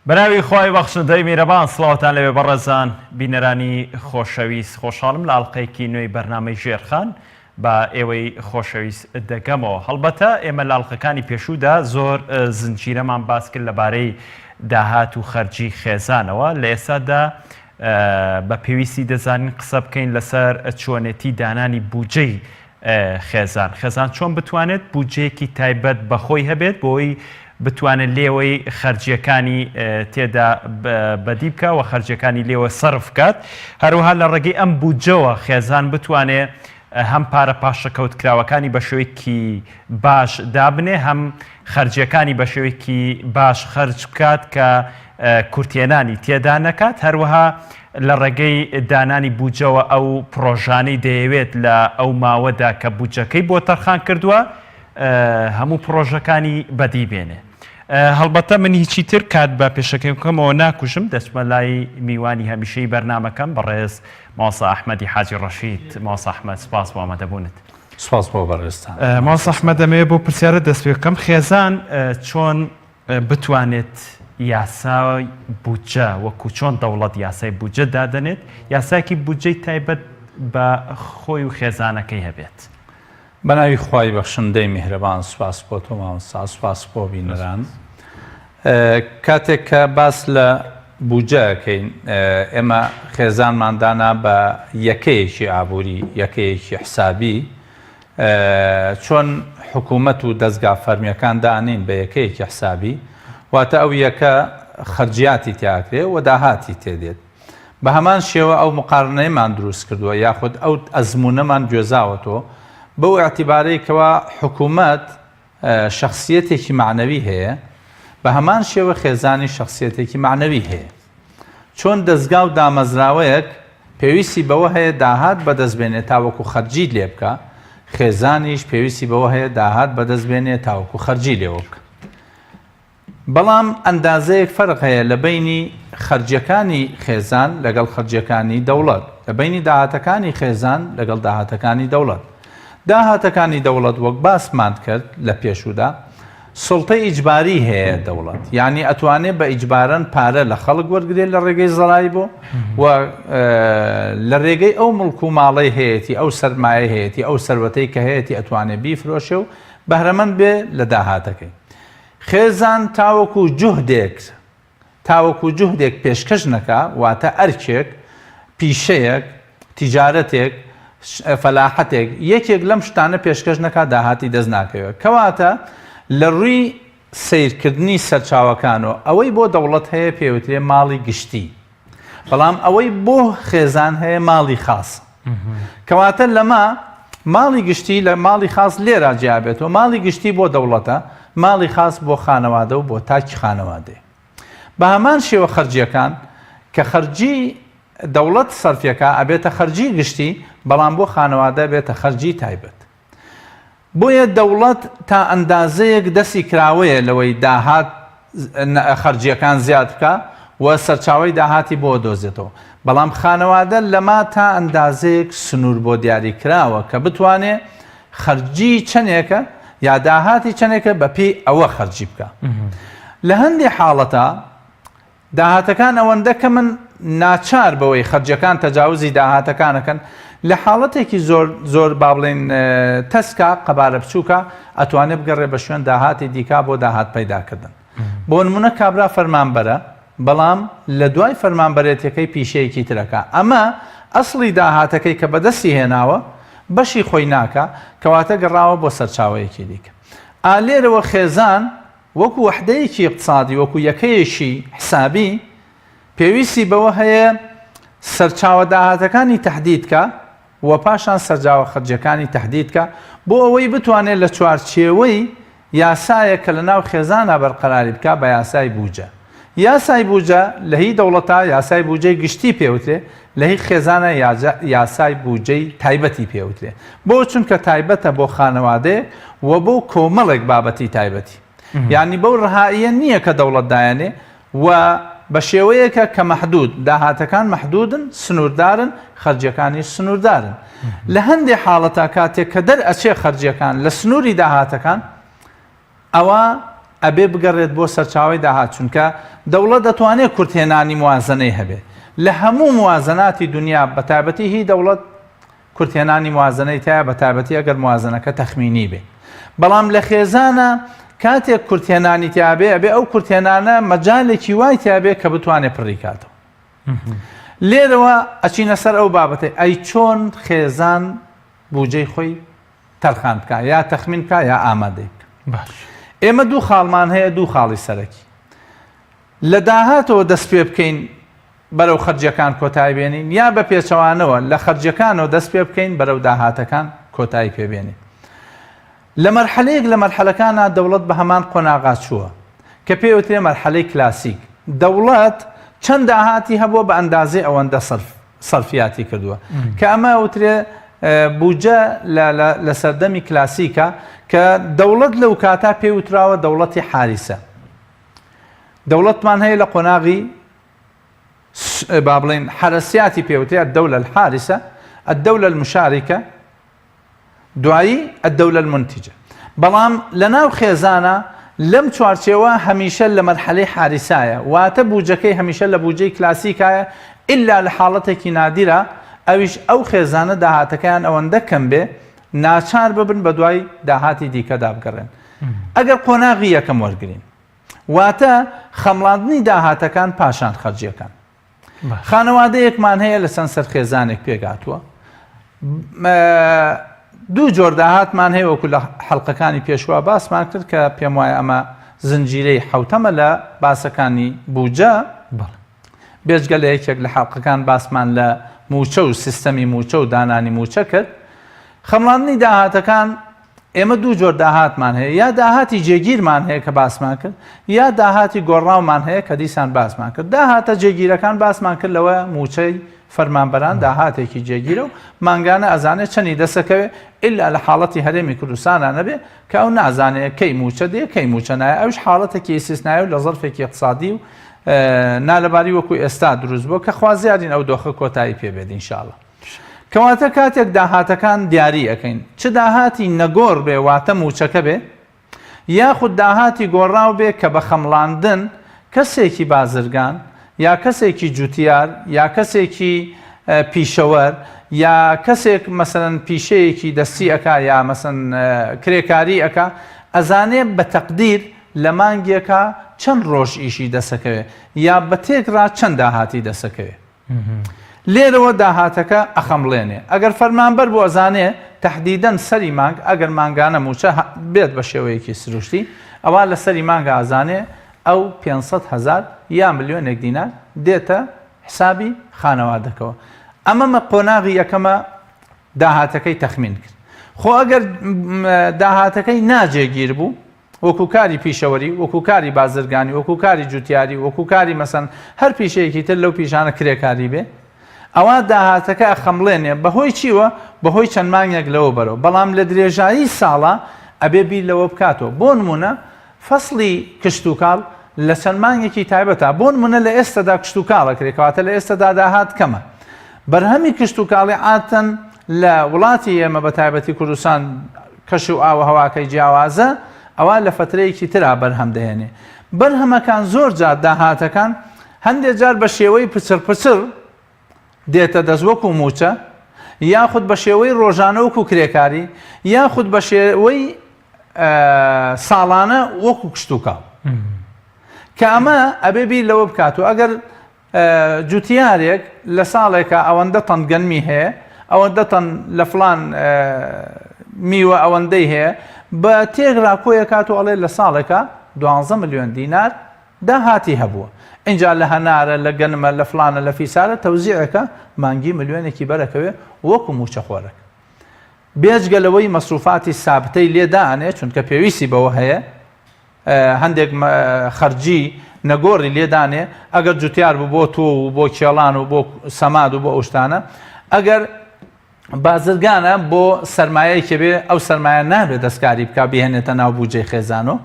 بەناوی خوای بەخشندەی میرەبان سڵاوتان لەوێ بەڕێزان بینەرانی خۆشەویست خۆشحاڵم لە ئەڵقەیەکی نوێی بەرنامەی ژێرخان بە ئێوەی خۆشەویست دەگەمەوە هەڵبەتە ئێمە لە ئەڵقەکانی پێشوودا زۆر زنجیرەمان باس کرد لەبارەی داهات و خەرجی خێزانەوە لە ئێستادا بە پێویستی دەزانین قسە بکەین لەسەر چۆنێتی دانانی بودجەی خێزان خێزان چۆن بتوانێت بودجەیەکی تایبەت بە خۆی هەبێت بۆی بتوانێت لێوەی خەرجیەکانی تێدا بەدی بکە و خەرجیەکانی لێوە سەرف بکات هەروەها لە ڕێگەی ئەم بودجەوە خێزان بتوانێت هەم پارە پاشەکەوت کراوەکانی بە شێوەیەکی باش دابنێ هەم خەرجیەکانی بە شێوەیەکی باش خەرج بکات کە کورتهێنانی تێدا نەکات، هەروەها لە ڕێگەی دانانی بودجەوە ئەو پڕۆژانەی دەیەوێت لە ئەو ماوەدا کە بودجەکەی بۆ تەرخان کردووە هەموو پڕۆژەکانی بەدی بێنێ. هەڵبەتە من هیچی تر کات بە پێشەکەکەمەوە ناکوژم، دەچمە لای میوانی هەمیشەی بەرنامەکەم بەڕێز مامۆستا ئەحمەدی حاجی ڕەشید. مامۆستا ئەحمەد سوپاس بۆ ئامادەبوونت. سوپاس بۆ بەڕێزتان. مامۆستا ئەحمەد دەمەوێت بەو پرسیارە دەست پێ بکەم، خێزان چۆن بتوانێت یاسای بودجە وەکو چۆن دەوڵەت یاسای بودجە دادەنێت، یاسایەکی بودجەی تایبەت بە خۆی و خێزانەکەی هەبێت. بەناوی خوای بەخشندەی میهرەبان سوپاس بۆ تۆ مامۆستا سوپاس بۆ بینەران کاتێک کە باس لە بودجە ئەکەین ئێمە خێزانمان دانا بە یەکەیەکی ئابووری یەکەیەکی حسابی چۆن حکوومەت و دەزگا فەرمیەکان دانین بە یەکەیەکی حسابی واتە ئەو یەکە خەرجیاتی تیاکرێ و داهاتی تێدێت بە هەمان شێوە ئەو مقارنەیەمان دروست کردووە یاخود ئەو ئەزموونەمان گوێزاوەتەوە بەو ئیعتیبارەی کەوا حکوومەت شەخسیەتێکی مەعنەوی هەیە بە هەمان شێوە خێزانی شەخسیەتێکی مەعنەوی هەیە چۆن دەزگا و دامەزراوەیەک پێویستی بەوە هەیە داهات بەدەست بێنێ تاوەکو خەرجی لێ بکە خێزانیش پێویستی بەوە هەیە داهات بەدەست بێنێ تاوەکو خەرجی لێوە بکە بەڵام ئەندازەیەک فەرق هەیە لە بەینی خەرجیەکانی خێزان لەگەڵ خەرجیەکانی دەوڵەت، لە بەینی داهاتەکانی خێزان لەگەڵ داهاتەکانی دەوڵەت. داهاتەکانی دەوڵەت وەک باسمان کرد لە پێشوودا سوڵتەی ئیجباری هەیە دەوڵەت، یانی ئەتوانێ بە ئیجبارەن پارە لە خەڵک وەرگرێت لە ڕێگەی زەرایبۆ و لە ڕێگەی ئەو مڵک و ماڵەی هەیەتی، ئەو سەرمایەی هەیەتی، ئەو سەروەتەی کە هەیەتی ئەتوانێ بیفرۆشێ و بەهرەمەند بێ لە داهاتەکەی. خێزان تاوەکو جوهدێک تاوەکو جوهدێک پێشکەش نەکا، واتە ئەرکێک، پیشەیەک، تیجارەتێک، فەلاحەتێک، یەکێک لەم شتانە پێشکەش نەکا داهاتی دەست ناکەوێ. کەواتە لە ڕووی سەیرکردنی سەرچاوەکان و ئەوەی بۆ دەوڵەت هەیە پێوترێ ماڵی گشتی. بەڵام ئەوەی بۆ خێزان هەیە ماڵی خاص کەواتە لەمە ماڵی گشتی لە ماڵی خاص لێرا جیابێتەوە ماڵی گشتی بۆ دەوڵەتە ماڵی خاص بۆ خانەوادە و بۆ تاکی خانەوادەیە بە هەمان شێوە خەرجیەکان کە خەرجی دەوڵەت سەرفیەکە ئەبێتە خەرجی گشتی بەڵام بۆ خانەوادە بێتە خەرجی تایبەت بۆیە دەوڵەت تا ئەندازەیەک دەستی کراوەیە لەوەی داهات خەرجییەکان زیاد بکا و سەرچاوەی داهاتی بۆ دۆزێتەوە، بەڵام خانەوادە لەمە تا ئەندازەیەک سنوور بۆ دیاری کراوە کە بتوانێ خەرجی چەنێکە یا داهاتی چەنێکە بەپێی ئەوە خەرجی بکا. لە هەندێ حاڵەتا داهاتەکان ئەوەندە کەمن ناچار بەوەی خەرجیەکان تەجاوزی داهاتەکان ئەکەن، لە حاڵەتێکی زۆر زۆر با بڵێین تەسکا قەبارە بچووکە ئەتوانێ بگەڕێ بە شوێن داهاتی دیکا بۆ داهات پەیداکردن. بۆ نمونە کابرا فەرمانبەرە بەڵام لە دوای فەرمانبەرێتیەکەی پیشەیەکی ترەکا ئەمە ئەسڵی داهاتەکەی کە بەدەستی هێناوە بەشی خۆی ناکا کەواتە گەڕاوە بۆ سەرچاوەیەکی دیکە. ئا لێرەوە خێزان وەکو وەحدەیەکی ئیقتسادی، وەکو یەکەیەکی حسابی، پێویستی بەوە هەیە سەرچاوە داهاتەکانی تەحدید کا و پاشان سەرجاوە خەرجیەکانی تەحدید کا بۆ ئەوەی بتوانێت لە چوارچێوەی یاسایەک کە لە ناو خێزانا بەرقەراری بکا بە یاسای بوجە. یاسای بوجە لە هی دەوڵەتا یاسای بوجەی گشتی پێوترێ، لە هی خێزانا یاسای بوجەی تایبەتی پێوترێ. بۆ؟ چونکە تایبەتە بۆ خانەوادەیەک و بۆ کۆمەڵێک بابەتی تایبەتی. یانی بەو ڕەهاییە نییە کە دەوڵەت دایەنێ و بە شێوەیەکە کە مەحدود، داهاتەکان مەحدودن، سنووردارن، خەرجیەکانیش سنووردارن. لە هەندێ حاڵەتا کاتێک کە دەرئەچێ خەرجیەکان لە سنووری داهاتەکان، ئەوا. ئەبێ بگەڕێت بۆ سەرچاوەی داهات چونکە دەوڵەت دەتوانێت کورتهێنانی موازنەی هەبێ لە هەموو موازناتی دنیا بە تایبەتی هی دەوڵەت کورتهێنانی موازنەی تایە بە تایبەتی ئەگەر موازنەکە تەخمینی بێ بەڵام لە خێزانە کاتێک کورتهێنانی تیابێ ئەبێ ئەو کورتهێنانە مەجالێکی وای تیابێ کە بتوانێ پڕی کاتەوە لێرەوە ئەچینە سەر ئەو بابەتەی ئەی چۆن خێزان بوجەی خۆی تەرخان بکە یا تەخمین بکە یا ئامادەی بکە باش ئێمە دوو خاڵمان هەیە دوو خاڵی سەرەکی لە داهاتەوە دەست پێ بکەین بەرەو خەرجیەکان کۆتایی بێنین یا بە پێچەوانەوە لە خەرجیەکانەوە دەست پێ بکەین بەرەو داهاتەکان کۆتایی پێ بێنین. لە مەرحەلەیەک لە مەرحەلەکانا دەوڵەت بە هەمان قۆناغا چووە کە پێی وترێ مەرحەلەی کلاسیک. دەوڵەت چەند داهاتی هەبووە بە ئەندازەی ئەوەندە سەرف سەرفیاتی کردووە کە ئەمە وترێ بودجە لە سەردەمی کلاسیکە کە دەوڵەت لەو کاتا پێی وتراوە دەوڵەتی حاریسە. دەوڵەتمان هەیە لە قۆناغی با بڵێین حەرەسیاتی پێوترێ الدولە الحارسە الدولە المشارکە دوایی الدولە المنتجە بەڵام لە ناو خێزانە لەم چوارچێوە هەمیشە لە مەرحەلەی حارسایە واتە بوجەکەی هەمیشە لە بوجەی کلاسیکایە ئللا لە حاڵەتێکی نادیرە ئەویش ئەو خێزانە داهاتەکەیان ئەوەندە کەم بێ ناچار ببن بە دوای داهاتی دیکەدا بگەڕێن ئەگەر قۆناغی یەکەم وەرگین واتە خەمڵاندنی داهاتەکان پاشان خەرجیەکان. خانەوادەیەکمان هەیە لە چەند سەرخێزانێک پێکهاتووە. دوو جۆر داهاتمان هەیە وەکو لە حەڵقەکانی پێشوا باسمان کرد کە پێم وایە ئەمە زنجیرەی حوتەمە لە باسەکانی بوجە بێجگە لە یەکێک لە حەڵقەکان باسمان لە موچە و سیستەمی موچە و دانانی موچە کرد خەمڵاندنی داهاتەکان ئێمە دوو جۆر داهاتمان هەیە، یا داهاتی جێگیرمان هەیە کە باسمان کرد، یا داهاتی گۆڕاومان هەیە کە دیسان باسمان کرد. داهاتە جێگیرەکان باسمان کرد لەوە مووچەی فەرمانبەران داهاتێکی جێگیرە و مانگانە ئەزانێ چەنی دەسەکەوێ ئیلا لە حاڵەتی هەرێمی کوردستانا نەبێ کە ئەو نازانێ کەی مووچە دێ کەی مووچە نایە ئەوش حاڵەتێکی ئیستیسنایە و لە زەرفێکی ئیقتسادی و نالەباری وەکو ئێستا دروست بووە کە خوازیارین ئەو دۆخە کۆتایی پێ بێت ئینشاءاللە. کەواتە کاتێک داهاتەکان دیاری ئەکەین چ داهاتی نەگۆڕ بێ واتە مووچەکە بێ یاخود داهاتی گۆڕاو بێ کە بە خەمڵاندن کەسێکی بازرگان یا کەسێکی جوتیار یا کەسێکی پیشەوەر یا کەسێک مەسەلەن پیشەیەکی دەستی ئەکا یا مەسەن کرێکاری ئەکا ئەزانێ بە تەقدیر لە مانگێکا چەند ڕۆژ ئیشی دەسەکەوێ یا بە تێکڕا چەند داهاتی دەسەکەوێ. لێرەوە داهاتەکە ئەخەمڵێنێ. ئەگەر فەرمانبەر بوو ئەزانێ تەحدیدەن سەری مانگ ئەگەر مانگانە مووچە بێت بە شێوەیەکی سروشتی ئەوا لە سەری مانگا ئەزانێ ئەو 500 هەزار یا ملیۆنێک دینار دێتە حسابی خانەوادەکەوە. ئەمە قۆناغی یەکەمە داهاتەکەی تەخمین کرد. خۆ ئەگەر داهاتەکەی ناجێگیر بوو وەکو کاری پیشەوەری، وەکو کاری بازرگانی، وەکو کاری جوتیاری، وەکو کاری مەسەن هەر پیشەیەکی تر لەو پیشانە کرێکاری بێ، ئەوا داهاتەکە ئەخەمڵێنێ، بەهۆی چیوە؟ بەهۆی چەند مانگێک لەوە بەرەو، بەڵام لە درێژایی ساڵا ئەبێ بیر لەوە بکاتەوە، بۆ نمونە فەسڵی کشتوکاڵ لە چەند مانگێکی تایبەتە، بۆ نمونە لە ئێستەدا کشتوکاڵ ئەکرێ، کەواتە لە ئێستەدا داهات کەمە. بەرهەمی کشتوکاڵی عادەتەن لە وڵاتی ئێمە بە تایبەتی کوردستان کەش و ئاو و هەواکەی جیاوازە ئەوا لە فەترەیەکی ترا بەرهەم دەهێنێ بەرهەمەکان زۆر جار داهاتەکان هەندێ جار بە شێوەی پچڕ پچڕ دێتە دەست وەکو موچە یاخود بە شێوەی ڕۆژانە وەکو کرێکاری یاخود بە شێوەی ساڵانە وەکو کشتوکاڵ کە ئەمە ئەبێ بیر لەوە بکات و ئەگەر جوتیارێک لە ساڵێکا ئەوەندە تەن گەنمی هەیە، ئەوەندە تەن لە فڵان میوە ئەوەندەی هەیە، بە تێکڕا کۆیەکات و ئەڵێ لە ساڵێکا دوانزە ملیۆن دینار داهاتی هەبووە. ئینجا لە هەنارە، لە گەنمە، لە فڵانە، لە فیسارە تەوزیعێکە مانگی ملیۆنێکی بەرەکەوێ وەکو مووچەخۆرەک. بێجگە لەوەی مەسروفاتی سابتەی لێ دائەنێ چونکە پێویستی بەوە هەیە، هەندێک خەرجی نەگۆڕی لێ دانێ ئەگەر جوتیار بوو بۆ تۆو و بۆ کێڵان و بۆ سەماد و بۆ ئەو شتانە ئەگەر بازرگانە بۆ سەرمایەیەکی بێ ئەو سەرمایە نابێ دەستکاری بکا بهێنێتە ناو بودجەی خێزانۆ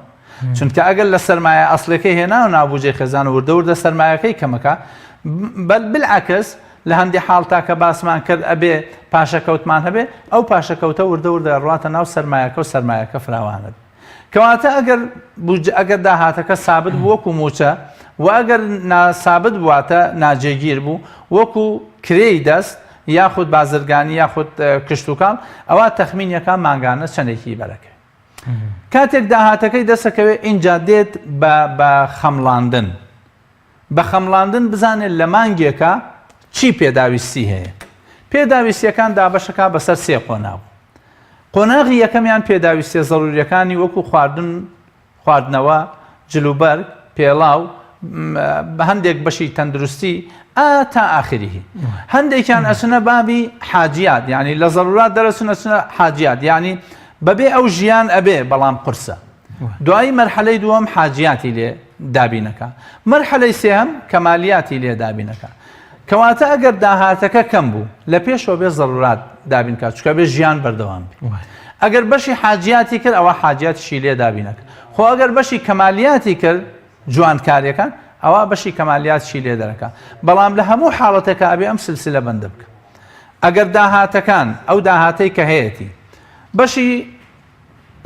چونکە ئەگەر لە سەرمایە ئەسڵەکەی هێنا و ناو بودجەی خێزان وردە وردە سەرمایەکەی کەمەکە بەل بالعکس لە هەندی حاڵتا کە باسمان کرد ئەبێ پاشەکەوتمان هەبێ ئەو پاشەکەوتە وردە وردە ڕاتە ناو سەرمایەکە و سەرمایەکە فراوانە. کەواتە ئەگەر بودجە ئەگەر داهاتەکە سابت بوو وەکو مووچە و ئەگەر ناسابت بواتە ناجێگیر بوو وەکو کرێی دەست یاخود بازرگانی یاخود کشتوکاڵ ئەوا تەخمینەکە مانگانە چەندێکی بەرەکەوێت. کاتێک داهاتەکەی دەسەکەوێت ئینجا دێت بە بە خەمڵاندن بە خەمڵاندن بزانێت لە مانگێکا چی پێداویستی هەیە. پێداویستیەکان دابەشەکا بەسەر سێ قۆناغ. قۆناغی یەکەمیان پێداویستیە زەروریەکانی وەکو خواردن، خواردنەوە، جلوبەرگ، پێڵاو، هەندێک بەشی تەندروستی ئا تا ئاخریه. هەندێکیان ئەچنە بابی حاجیات یعنی لە زەرورات دەرەچن ئەچنە حاجیات یعنی بەبێ ئەو ژیان ئەبێ بەڵام قورسە. دوایی مەرحەلەی دووەم حاجیاتی لێ دابینەکا. مەرحەلەی سێهەم کەمالیاتی لێ دابینەکا. کەواتە ئەگەر داهاتەکە کەم بوو لە پێشەوە بێ زەرورات دابین کا چونکە بێ ژیان بەردەوام بێ. ئەگەر بەشی حاجیاتی کرد ئەوە حاجیاتیشی لێ دابینەکە. خۆ ئەگەر بەشی کەمالیاتی کرد جوانکاریەکان ئەوا بەشی کەمالیاتشی لێ دەرەکا. بەڵام لە هەموو حاڵەتێکا ئەبێ ئەم سلسلە بەندە بکە. ئەگەر داهاتەکان ئەو داهاتەی کە هەیەتی بەشی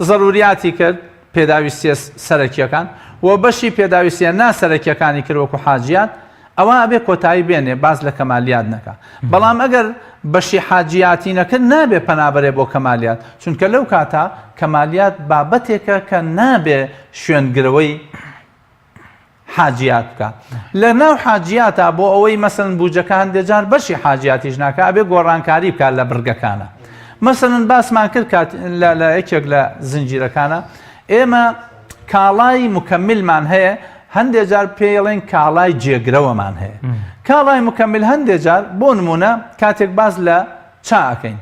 زەروریاتی کرد، پێداویستیە سەرەکیەکان، و بەشی پێداویستیە نا سەرەکیەکانی کرد وەکو حاجیات، ئەوا ئەبێ کۆتایی بێنێ باس لە کەمالیات نەکا. بەڵام ئەگەر بەشی حاجیاتی نەکرد نابێ پەنا بەرێ بۆ کەمالیات، چونکە لەو کاتە کەمالیات بابەتێکە کە نابێ شوێنگرەوەی حاجیات بکا لە ناو حاجیاتا بۆ ئەوەی مەسەلەن بوجەکە هەندێ جار بەشی حاجیاتیش ناکا ئەبێ گۆڕانکاری بکات لە بڕگەکانە مەسەلەن باسمان کرد کات لە لە یەکێک لە زنجیرەکانە ئێمە کاڵای مکملمان هەیە هەندێ جار پێڵێن کاڵای جێگرەوەمان هەیە کاڵای مکمل هەندێ جار بۆ نمونە کاتێک باس لە چا ئەکەین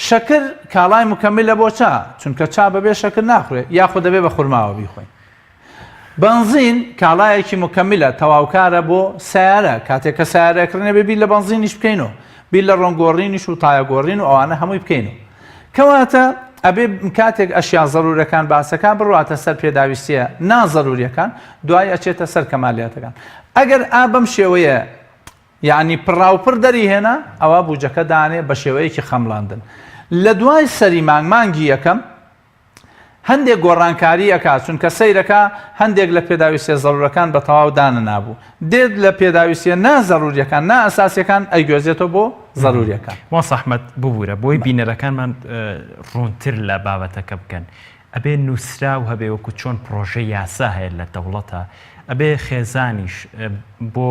شەکر کاڵای مکملە بۆ چا چونکە چا بەبێ شەکر ناخورێ یاخود دەبێ بە خورماوە بیخۆین بەنزین کاڵایەکی مکملە تەواوکارە بۆ سیارە کاتێک کە سیارە کڕنێ بێ بیر لە بەنزینیش بکەینەوە بیر لە ڕۆنگۆڕینیش و تایەگۆڕین و ئەوانە هەمووی بکەینەوە کەواتە ئەبێ کاتێک ئەشیا زەرورەکان باسەکە بڕاتە سەر پێداویستیە نازەروریەکان دوای ئەچێتە سەر کەمالیاتەکان ئەگەر ئا بەم شێوەیە یەعنی پڕاوپڕ دەری هێنا ئەوا بوجەکە دانێ بە شێوەیەکی خەمڵاندن لە دوای سەری مانگ مانگی یەکەم هەندێک گۆڕانکاری ئەکا چونکە سەیرەکە هەندێک لە پێداویستیە زەرورەکان بە تەواو دانەنابوو دێت لە پێداویستیە نا زەروریەکان نا ئەساسیەکان ئەیگوێزێتەوە بۆ زەروریەکان. مامۆستا ئەحمەد ببورە بۆی بینەرەکانمان ڕوونتر لە بابەتەکە بکەن ئەبێ نووسراو هەبێ وەکو چۆن پڕۆژەی یاسا هەیە لە دەوڵەتا ئەبێ خێزانیش بۆ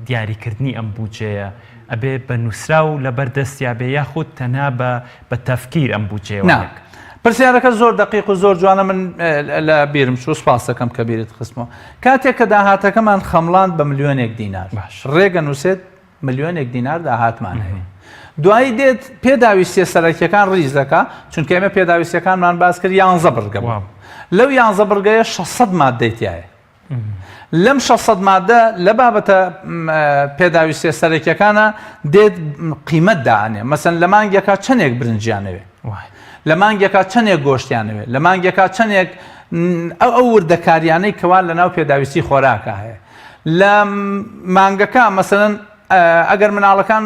دیاریکردنی ئەم بودجەیە ئەبێ بە نووسراو لەبەر دەستیا بێ یاخود تەنها بە بە تەفکیر ئەم بودجەیە نا پرسیارەکە زۆر دەقیق و زۆر جوانە من لە بیرم چوو سپاس دەکەم کە بیرت خستمەوە کاتێک کە داهاتەکەمان خەمڵاند بە ملیۆنێک دینار باش ڕێگە نووسێت ملیۆنێک دینار داهاتمان هەیە دوایی دێت پێداویستیە سەرەکیەکان ڕیز دەکا چونکە ئێمە پێداویستیەکانمان باس کرد یانزە بڕگە بوو لەو یانزە بڕگەیە 600 مادەی تایە لەم 600 مادە لە بابەتە پێداویستیە سەرەکیەکانە دێت قیمەت دانێ مەسەن لە مانگێکا چەندێک برنجیانەوێ لە مانگێکا چەندێک گۆشتیانەوێ لە مانگێکا چەندێک ئەو ئەو وردەکاریانەی کەوا لە ناو پێداویستی خۆراکە هەیە لە مانگەکە مەسەلەن ئەگەر مناڵەکان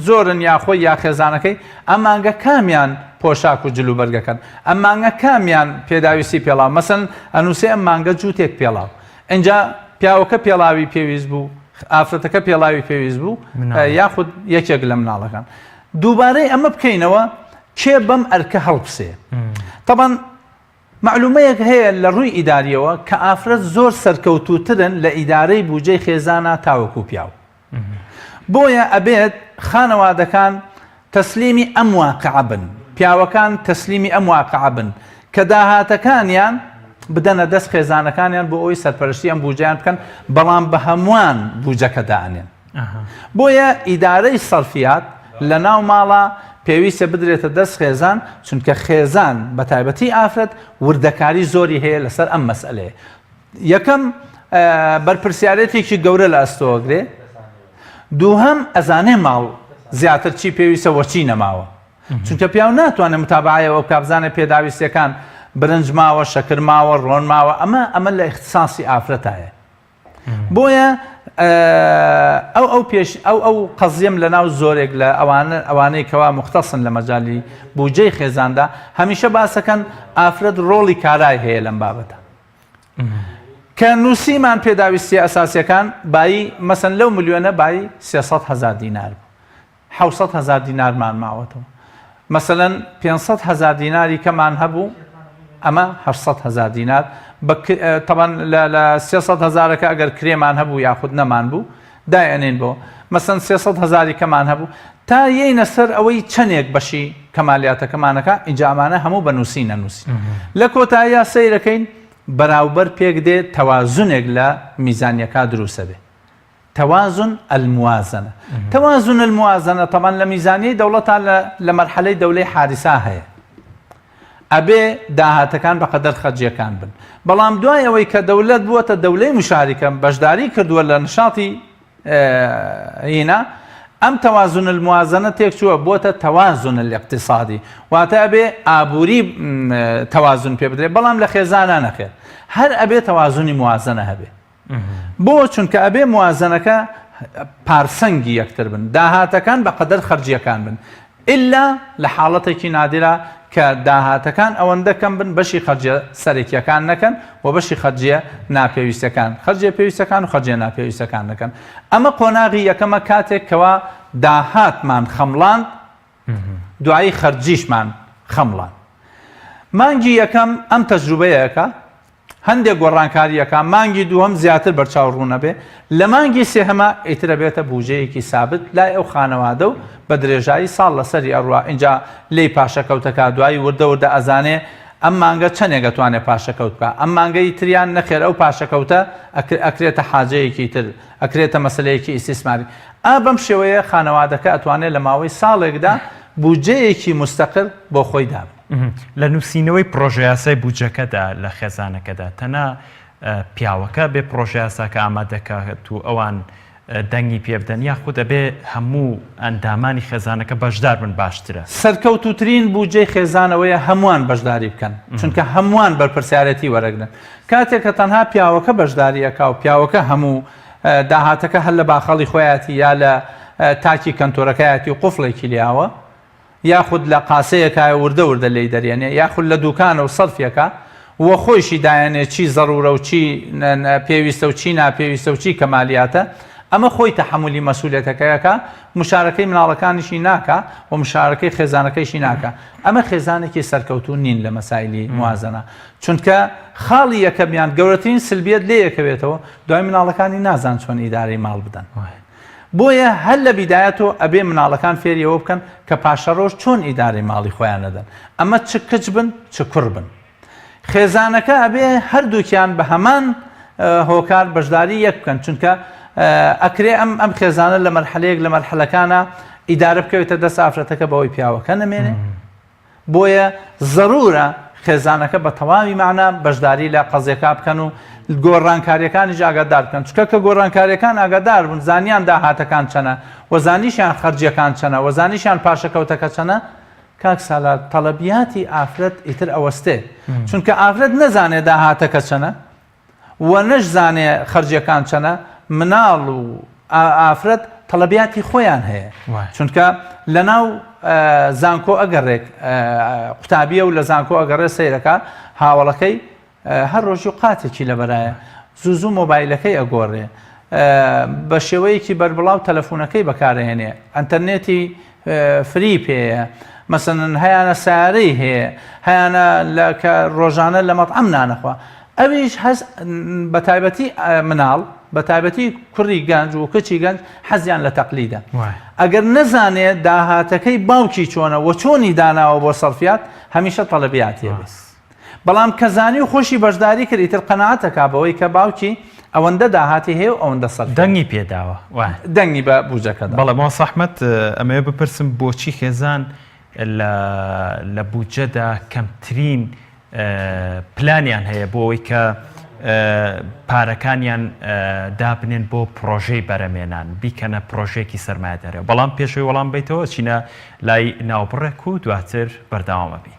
زۆرن یا خۆی یا خێزانەکەی ئەم مانگە کامیان پۆشاک و جل و بەرگەکەن ئەم مانگە کامیان پێداویستی پێڵاو مەسەن ئەنووسێ ئەم مانگە جووتێک پێڵاو ئینجا پیاوەکە پێڵاوی پێویست بوو ئافرەتەکە پێڵاوی پێویست بوو یاخود یەکێک لە مناڵەکان دووبارەی ئەمە بکەینەوە کێ بەم ئەرکە هەڵبسێ تەبەن مەعلومەیەک هەیە لە ڕووی ئیداریەوە کە ئافرەت زۆر سەرکەوتووترن لە ئیدارەی بوجەی خێزانا تاوەکو پیاو. بۆیە ئەبێت خانەوادەکان تەسلیمی ئەم واقعە بن، پیاوەکان تەسلیمی ئەم واقعە بن کە داهاتەکانیان بدەنە دەست خێزانەکانیان بۆ ئەوەی سەرپەرشتی ئەم بوجەیان بکەن، بەڵام بە هەمووان بوجەکە دائەنێن. بۆیە ئیدارەی سەرفیات لە ناو ماڵا پێویستە بدرێتە دەست خێزان، چونکە خێزان بە تایبەتی ئافرەت وردەکاری زۆری هەیە لەسەر ئەم مەسئەلەیە. یەکەم بەرپرسیارێتێکی گەورە لە ئەستۆگرێ، دووهەم ئەزانێ ماڵ زیاتر چی پێویستە وە چی نەماوە. چونکە پیاو ناتوانێت متابعەی ئەوە بکا بزانێت پێداویستیەکان برنج ماوە، شەکر ماوە، ڕۆن ماوە، ئەمە ئەمە لە ئیختیساسی ئافرەتایە. بۆیە ئەو ئەو پێش ئەو ئەو قەزیەم لە ناو زۆرێک لە ئەوانە ئەوانەی کەوا موختەسن لە مەجالی بوجەی خێزاندا هەمیشە باسەکەن ئافرەت ڕۆڵی کارای هەیە لەم بابەتە کە نووسیمان پێداویستیە ئەساسیەکان بایی مەسەن لەو ملیۆنە بایی 300 هەزار دینار بوو 700 هەزار دینارمان ماوەتەوە مەسەلەن 500 هەزار دیناری کەمان هەبوو ئەمە 800 هەزار دینار تەبەن لە 300 هەزارەکە ئەگەر کرێمان هەبوو یاخود نەمان بوو دایئەنێین بۆ مەسەن 300 هەزاری کەمان هەبوو تا یەینە سەر ئەوەی چەندێک بەشی کەمالیاتەکەمانەکە ئینجا ئەمانە هەموو بە نووسین نەنووسین لە کۆتاییا سەیرەکەین بەراوبەر پێک دێ تەوازنێک لە میزانیەکە دروسە بێ توازن الموازنە توازن الموازنە تەبان لە میزانیەی دەوڵەتا لە مەرحەلەی دەولەی حارسا هەیە ئەبێ داهاتەکان بەقەدەر خەرجیەکان بن بەڵام دوای ئەوەی کە دەولەت بووەتە دەولەی مشارکە بەشداری کردووە لە نشاطی هینا ئەم توازن الموازنە تێکچووە بۆتە توازن الاقتصادی واتە ئەبێ ئابووری توازن پێ بدرێت بەڵام لە خێزانە نەخێر هەر ئەبێ توازنی موازنە هەبێ بۆ؟ چونکە ئەبێ موازەنەکە پارسەنگی یەکتر بن، داهاتەکان بە قەدەر خەرجییەکان بن، ئیلا لە حاڵەتێکی نادرا کە داهاتەکان ئەوەندە کەم بن بەشی خەرجیە سەرەکییەکان نەکەن و بەشی خەرجیە ناپێویستەکان، خەرجیە پێویستەکان و خەرجیە ناپێویستەکان نەکەن. ئەمە قۆناغی یەکەمە کاتێک کەوا داهاتمان خەمڵاند دوایی خەرجیشمان خەمڵاند. مانگی یەکەم ئەم تەجروبەیە ئەکا، هەندێک گۆڕانکاری ئەکا، مانگی دووهەم زیاتر بەرچاو ڕوون ئەبێ، لە مانگی سێهەما ئیتر ئەبێتە بوجەیەکی سابت لای ئەو خانەوادە و بە درێژایی ساڵ لەسەری ئەڕوا، ئینجا لێی پاشەکەوت ئەکا، دوایی وردە وردە ئەزانێ ئەم مانگە چەنێک ئەتوانێ پاشەکەوت بکا، ئەم مانگەی تریان نەخێر ئەو پاشەکەوتە ئەکرێتە حاجەیەکی تر، ئەکرێتە مەسەلەیەکی ئیستیسماری. ئا بەم شێوەیە خانەوادەکە ئەتوانێ لە ماوەی ساڵێکدا بودجەیەکی موستەقر بۆ خۆی دابنێ. لە نووسینەوەی پڕۆژەیاسای بودجەکەدا لە خێزانەکەدا تەنها پیاوەکە بێ پڕۆژەیاساکە ئامادە کات و ئەوان دەنگی پێ بدەن یاخود ئەبێ هەموو ئەندامانی خێزانەکە بەشدار بن باشترە؟ سەرکەوتووترین بودجەی خێزان ئەوەیە هەمووان بەشداری بکەن، چونکە هەمووان بەرپرسیارێتی وەرەگرن. کاتێک کە تەنها پیاوەکە بەشداری ئەکا و پیاوەکە هەموو داهاتەکە هەر لە باخەڵی خۆیەتی یا لە تاکی کەنتۆرەکایەتی و قوفڵێکی لیاوە یاخود لە قاسەیەکایە وردە وردە لێی دەرێنێ یاخود لە دوکانە و سەرفیەکا و خۆیشی دایەنێ چی زەڕورە و چی پێویستە و چی ناپێویستە و چی کەمالیاتە ئەمە خۆی تەحەمولی مەسئولیەتەکەی ئەکا مشارەکەی مناڵەکانیشی ناکا و مشارەکەی خێزانەکەیشی ناکا ئەمە خێزانێکی سەرکەوتوو نین لە مەسایلی موازەنە چونکە خاڵی یەکەمیان گەورەترین سلبیەت لێ یەکەوێتەوە دوای مناڵەکانی نازان چۆن ئیدارەی ماڵ بدەن بۆیە هەر لە بیدایەتەوە ئەبێ مناڵەکان فێری ئەوە بکەن کە پاشەڕۆژ چۆن ئیدارەی ماڵی خۆیان ئەدەن ئەمە چ کچ بن چ کوڕ بن خێزانەکە ئەبێ هەردووکیان بە هەمان هۆکار بەشداری یەک بکەن چونکە ئەکرێ ئەم ئەم خێزانە لە مەرحەلەیەک لە مەرحەلەکانە ئیدارە بکەوێتە دەست ئافرەتەکە بەوەی پیاوەکە نەمێنێ بۆیە زەرورە خێزانەکە بە تەواوی مەعنا بەشداری لە قەزیەکە بکەن و گۆڕانکاریەکانیش ئاگادار بکەن چونکە کە گۆڕانکاریەکان ئاگادار بوون زانیان داهاتەکان چەنە و زانیشیان خەرجیەکان چەنە و زانیشیان پاشەکەوتەکە چەنە کاک سالار تەڵەبیاتی ئافرەت ئیتر ئەوەستێ چونکە ئافرەت نەزانێ داهاتەکە چەنە و نەشزانێ خەرجیەکان چەنە، مناڵ و ئافرەت تەڵەبیاتی خۆیان هەیە چونکە لەناو زانکۆ ئەگەڕێک قوتابیە و لە زانکۆ ئەگەڕێ سەیرەکە هاوڵەکەی هەر ڕۆژی و قاتێکی لەبەرایە زوو زوو مۆبایلەکەی ئەگۆڕێ بە شێوەیەکی بەربڵاو تەلەفۆنەکەی بەکارهێنێ ئەتەرنێتی free پێیە مەسەلەن هەیانە سارەی هەیە هەیانە لە کە ڕۆژانە لە مەطعەم نانەخوا ئەویش هەز بە تایبەتی مناڵ بە تایبەتی کوڕی گەنج و کچی گەنج حەزیان لە تەقلیدە ئەگەر نەزانێ داهاتەکەی باوکی چۆنە و چۆنی داناوە بۆ سەرفیات هەمیشە تەڵەبیاتێ بێت بەڵام کە زانی و خۆشی بەشداری کرد ئیتر قەناعەت ئەکا بەوەی کە باوکی ئەوەندە داهاتی هەیە و ئەوەندە سەرفی دەنگی پێ داوە وایە. دەنگی بە بوجەکە داوە. بەڵێ مامۆستا ئەحمەد ئەمەوێ بپرسم بۆچی خێزان لە لە بودجەدا کەمترین پلانیان هەیە بۆ ئەوەی کە پارەکانیان دابنێن بۆ پڕۆژەی بەرەمێنان بیکەنە پڕۆژەیەکی سەرمایەداریەوە بەڵام پێشەوەی وەڵام بەیتەوە چینە لای ناوبڕێک و دواتر بەردەوام ئەبین.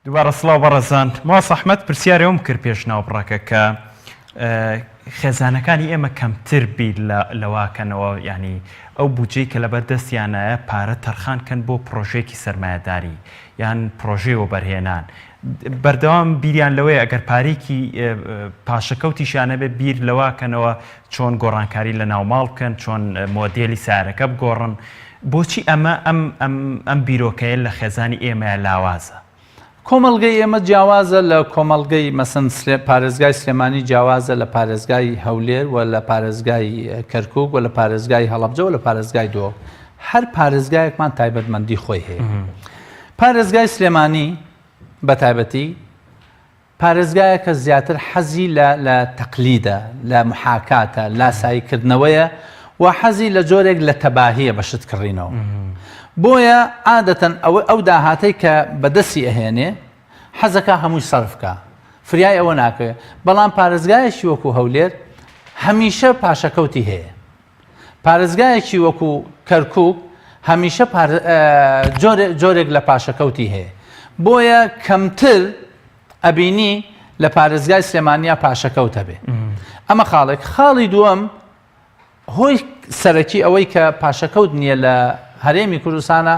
دووبارە سڵاو بەڕێزان. ماس ئەحمەد پرسیاری ئەوم کرد پێش ناوبڕەکە کە خێزانەکانی ئێمە کەمتر بیر لەواکەنەوە یعنی ئەو بودجەی کە لەبەر دەستیانایە پارە تەرخان کەن بۆ پرۆژەیەکی سەرمایەداری یان پرۆژەی وەبەرهێنان بەردەوام بیریان لەوەیە ئەگەر پارێکی پاشەکەوتیشیان هەبێت بیر لەواکەنەوە چۆن گۆڕانکاری لە ناوماڵ بکەن چۆن مۆدێلی سارەکە بگۆڕن بۆچی ئەمە ئەم ئەم ئەم بیرۆکەیە لە خێزانی ئێمەیا لاوازە؟ کۆمەڵگەی ئێمە جیاوازە لە کۆمەڵگەی مەسەن پارێزگای سلێمانی جیاوازە لە پارێزگای هەولێر و لە پارێزگای کەرکوک و لە پارێزگای هەڵەبجە و لە پارێزگای دهۆک هەر پارێزگایەکمان تایبەتمەندی خۆی هەیە پارێزگای سلێمانی بە تایبەتی پارێزگایەکە زیاتر حەزی لە لە تەقلیدە، لە محاکاتە، لاسایی کردنەوەیە و حەزی لە جۆرێک لە تەباهیە بە شت کڕینەوە. بۆیە عادەتەن ئەوە ئەو داهاتەی کە بە دەستی ئەهێنێ حەزەکا هەمووی سەرف کا. فریای ئەوە ناکەوێ. بەڵام پارێزگایەکی وەکوو هەولێر هەمیشە پاشەکەوتی هەیە. پارێزگایەکی وەکو کەرکوک هەمیشە جۆرێک لە پاشەکەوتی هەیە بۆیە کەمتر ئەبینی لە پارێزگای سلێمانیا پاشەکەوت هەبێ ئەمە خاڵێک خاڵی دووەم هۆی سەرەکی ئەوەی کە پاشەکەوت نییە لە هەرێمی کوردستانە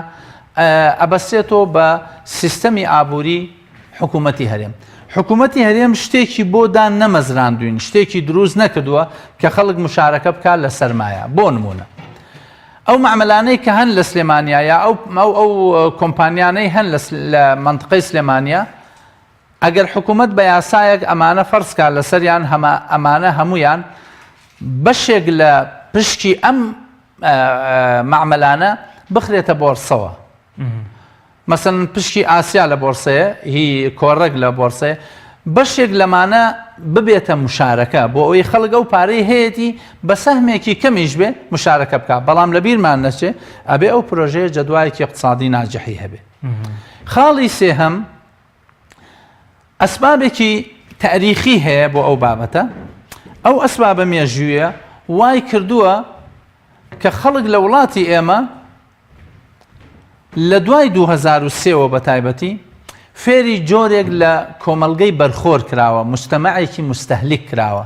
ئەبەستێتەوە بە سیستەمی ئابووری حکوومەتی هەرێم. حکوومەتی هەرێم شتێکی بۆ دان نەمەزراندوین، شتێکی دروست نەکردووە کە خەڵک مشارەکە بکات لە سەرمایە. بۆ نموونە ئەو مەعمەلانەی کە هەن لە سلێمانیا یا ئەو ئەو ئەو کۆمپانیانەی هەن لە مەنتقەی سلێمانیا ئەگەر حکوومەت بە یاسایەک ئەمانە فەرز کا لەسەریان هەمە ئەمانە هەمویان بەشێک لە پشکی ئەم مەعمەلانە بخرێتە بۆرسەوە مەسەلەن پشکی ئاسیا لە بۆرسەیە هی کۆڕەک لە بۆرسەیە بەشێک لەمانە ببێتە مشارەکە بۆ ئەوەی خەڵک ئەو پارەی هەیەتی بە سەهمێکی کەمیش بێ مشارەکە بکە بەڵام لە بیرمان نەچێ ئەبێ ئەو پرۆژەیە جەدوایەکی اقتصادی ناجحی هەبێ خاڵی سێهەم ئەسبابێکی تاریخی هەیە بۆ ئەو بابەتە ئەو ئەسبابە مێژوویە وای کردووە کە خەڵک لە وڵاتی ئێمە لە دوای 2003 وە بە تایبەتی فێری جۆرێک لە کۆمەڵگەی بەرخۆر کراوە، موجتەمەعێکی موستەهلیک کراوە.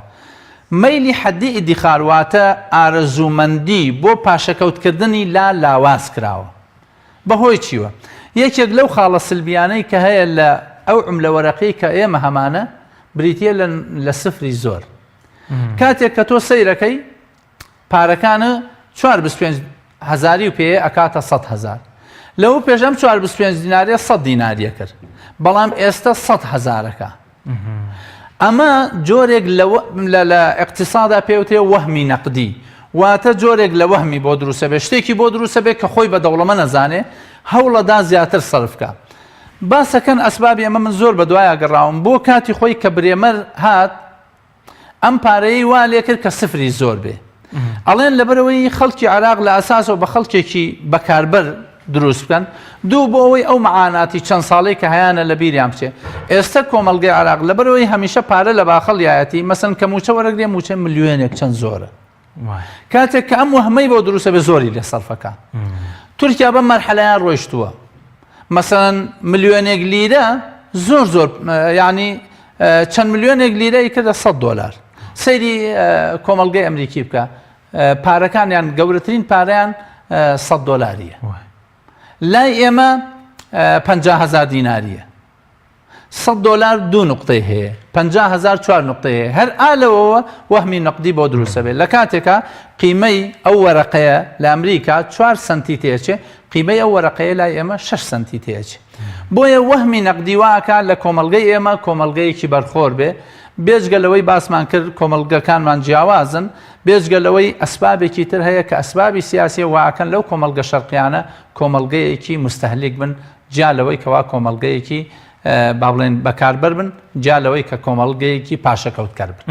مەیلی حەدی ئیدیخار واتە ئارەزوومەندی بۆ پاشەکەوتکردنی لا لاواز کراوە. بە هۆی چیوە؟ یەکێک لەو خاڵە سلبیانەی کە هەیە لە ئەو عوملە وەرەقیەی کە ئێمە هەمانە بریتیە لە لە سفری زۆر. کاتێک کە تۆ سەیرەکەی پارەکانە چوار 25 هەزاری و پێیە ئەکاتە 100 هەزار لەوە پێش ئەم چوار 25 دیناریە 100 دیناریە کرد بەڵام ئێستا 100 هەزارەکە ئەمە جۆرێک لە اقتصادا پێوترێ وەهمی نەقدی واتە جۆرێک لە وەهمی بۆ دروستە بێ شتێکی بۆ دروستە بێ کە خۆی بە دەوڵەمە نەزانێ هەوڵەدا زیاتر سەرف بکە باسەکەن ئەسبابی ئەمە من زۆر بە دوایە گەڕاوم بۆ کاتی خۆی کە برێمەر هات ئەم پارەیەی وا لێکرد کە سفری زۆر بێ ئەڵێن لەبەرەوەی خەڵکی عراق لە ئەساسەوە بە خەڵکێکی بەکاربەر دروست بکەن دوو بۆ ئەوەی ئەو معاناتی چەند ساڵەی کە هەیانە لە بیریان بچێ ئێستا کۆمەڵگەی عراق لەبەرەوەی هەمیشە پارە لە باخەڵیایەتی مەسەن کە موچە وەرەگرێ موچە ملیۆنێک چەند زۆرە کاتێک کە ئەم وەهمەی بۆ دروستە بێ زۆری لێ سەرفەکە تورکیا بەم مەرحەلەیان ڕۆیشتووە مەسەن ملیۆنێک لیرە زۆر زۆر ینی چەند ملیۆنێک لیرەی کردە 100 دلار سەیری کۆمەلگەی ئەمریکی بکە پارەکانیان گەورەترین پارەیان 100 دلاریە لای ئێمە 500هزار دیناریە سەد دۆلار دوو نوقتەی هەیە، 50 هەزار چوار نوقتەی هەیە، هەر ئا لەوەوە وەهمی نەقدی بۆ دروست ئەبێ، لە کاتێکا قیمەی ئەو وەرەقەیە لە ئەمریکا چوار سەنتی تێئەچێ، قیمەی ئەو وەرەقەیە لای ئێمە شەش سەنتی تێئەچێ. بۆیە وەهمی نەقدی وا ئەکا لە کۆمەڵگەی ئێمە کۆمەڵگەیەکی بەرخۆر بێ، بێجگە لەوەی باسمان کرد کۆمەڵگەکانمان جیاوازن، بێجگە لەوەی ئەسبابێکی تر هەیە کە ئەسبابی سیاسیە وا ئەکەن لەو کۆمەڵگە شەرقیانە کۆمەڵگەیەکی موستەهلیک بن، جیا لەوەی کەوا کۆمەڵگەیەکی با بڵێن بەکاربەر بن جیا لەوەی کە کۆمەڵگەیەکی پاشەکەوتکەر بن.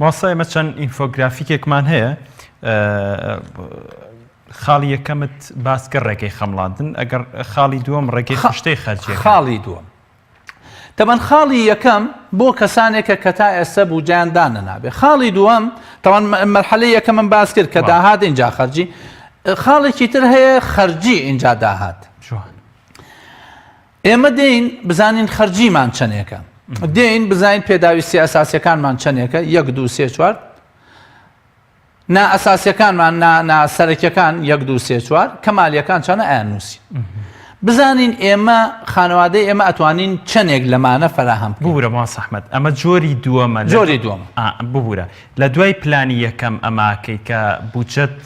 مامۆستا ئێمە چەند ئینفۆگرافیکێکمان هەیە خاڵی یەکەمت باس کرد ڕێگەی خەمڵاندن ئەگەر خاڵی دووەم ڕێگەی خشتەی خەرجیەکان. خاڵی دووەم تەبەن خاڵی یەکەم بۆ کەسانێکە کە تا ئێستا بوجیان دانەنابێ خاڵی دووەم تەوان مەرحەلەی یەکەمم باس کرد کە داهات اینجا خەرجی خاڵێکی تر هەیە خەرجی اینجا داهات. جوان. ئێمە دێین بزانین خەرجیمان چەندێکە دێین بزانین پێداویستی ئەساسیەکانمان چەندێکە یەک دوو سێ چوار نا ئەساسیەکانمان نا نا سەرەکیەکان یەک دوو سێ چوار کەمالیەکان چەنە ئەیان نووسین بزانین ئێمە خانەوادەی ئێمە ئەتوانین چەندێک لەمانە فەراهەم بکەین. ببورە مامۆستا ئەحمەد ئەمە جۆری دووەمە لە جۆری دووەمە. ئا ببورە لە دوای پلانی یەکەم ئەماکەی کە بودجەت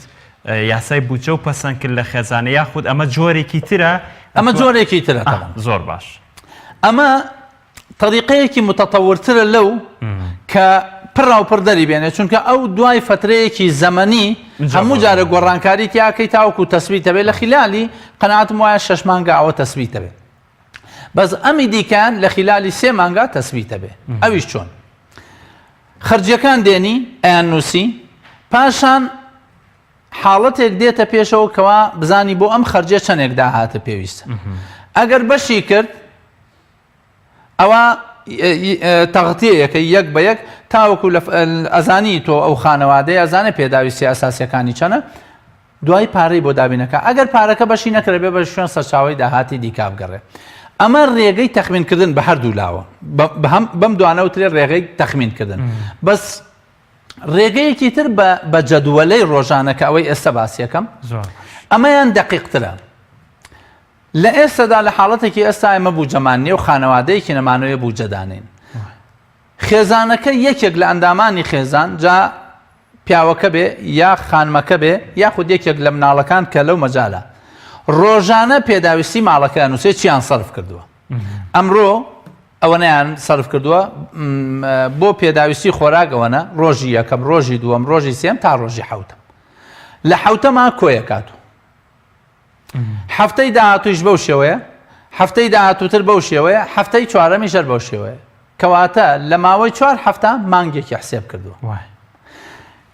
یاسای بودجە و پەسەند کرد لە خێزانە یاخود ئەمە جۆرێکی ترە ئەمە جۆرێکی ترە تەبعەن. زۆر باش. ئەمە تەریقەیەکی متەتەورترە لەو کە پڕاوپڕ دەری بێنێ چونکە ئەو دوای فترەیەکی زەمەنی هەموو جارە گۆڕانکاری تیاکەی تاوەکو تەسبیتە بێت لە خلالی قەناعەتم وایە شەش مانگە ئەوە تەسبیتە بێت بەس ئەمی دیکەیان لە خلالی سێ مانگا تەسبیتە بێ ئەویش چۆن خەرجیەکان دێنی ئەیان نووسی پاشان حاڵەتێک دێتە پێشەوە کەوا بزانی بۆ ئەم خەرجیە چەندێک داهاتە پێویستە ئەگەر بەشی کرد ئەوە تەغتیەیەکە یەک بە یەک تاوەکو لە ئەزانی تۆ ئەو خانەوادەیە ئەزانێ پێداویستی ئەساسیەکانی چەنە دوای پارەی بۆ دابینەکە ئەگەر پارەکە بەشی نەکرێ بێ بە شوێن سەرچاوی داهاتی دیکا بگەڕێ ئەمە ڕێگەی تەخمینکردن بە هەردوو لاوە بەم دوانەوترێ ڕێگەی تەخمینکردن بەس ڕێگەیەکی تر بە جەدوەلەی ڕۆژانە کە ئەوەی ئێستا باسیەکەم ئەمەیان دقیقترە لە ئێستەدا لە حاڵەتێکی ئێستا ئێمە بوجەمان نیە و خانەوادەیەکی نەمانەوەی بوجە دانێین. خێزانەکە یەکێک لە ئەندامانی خێزان جا پیاوەکە بێ یا خانمەکە بێ یاخود یەکێک لە مناڵەکان کە لەو مەجالە ڕۆژانە پێداویستی ماڵەکە نووسێ چیان سەرف کردووە ئەمڕۆ ئەوەنەیان سەرف کردووە بۆ پێداویستی خۆراک ئەوەنە ڕۆژی یەکەم ڕۆژی دووەم ڕۆژی سێم تا ڕۆژی حوتم لە حوتەما کۆیەکاتوو هەفتەی داهاتوویش بەو شێوەیە، هەفتەی داهاتووتر بەو شێوەیە، هەفتەی چوارەمیش هەر بەو شێوەیە. کەواتە لە ماوەی چوار هەفتە مانگێکی حسێب کردووە.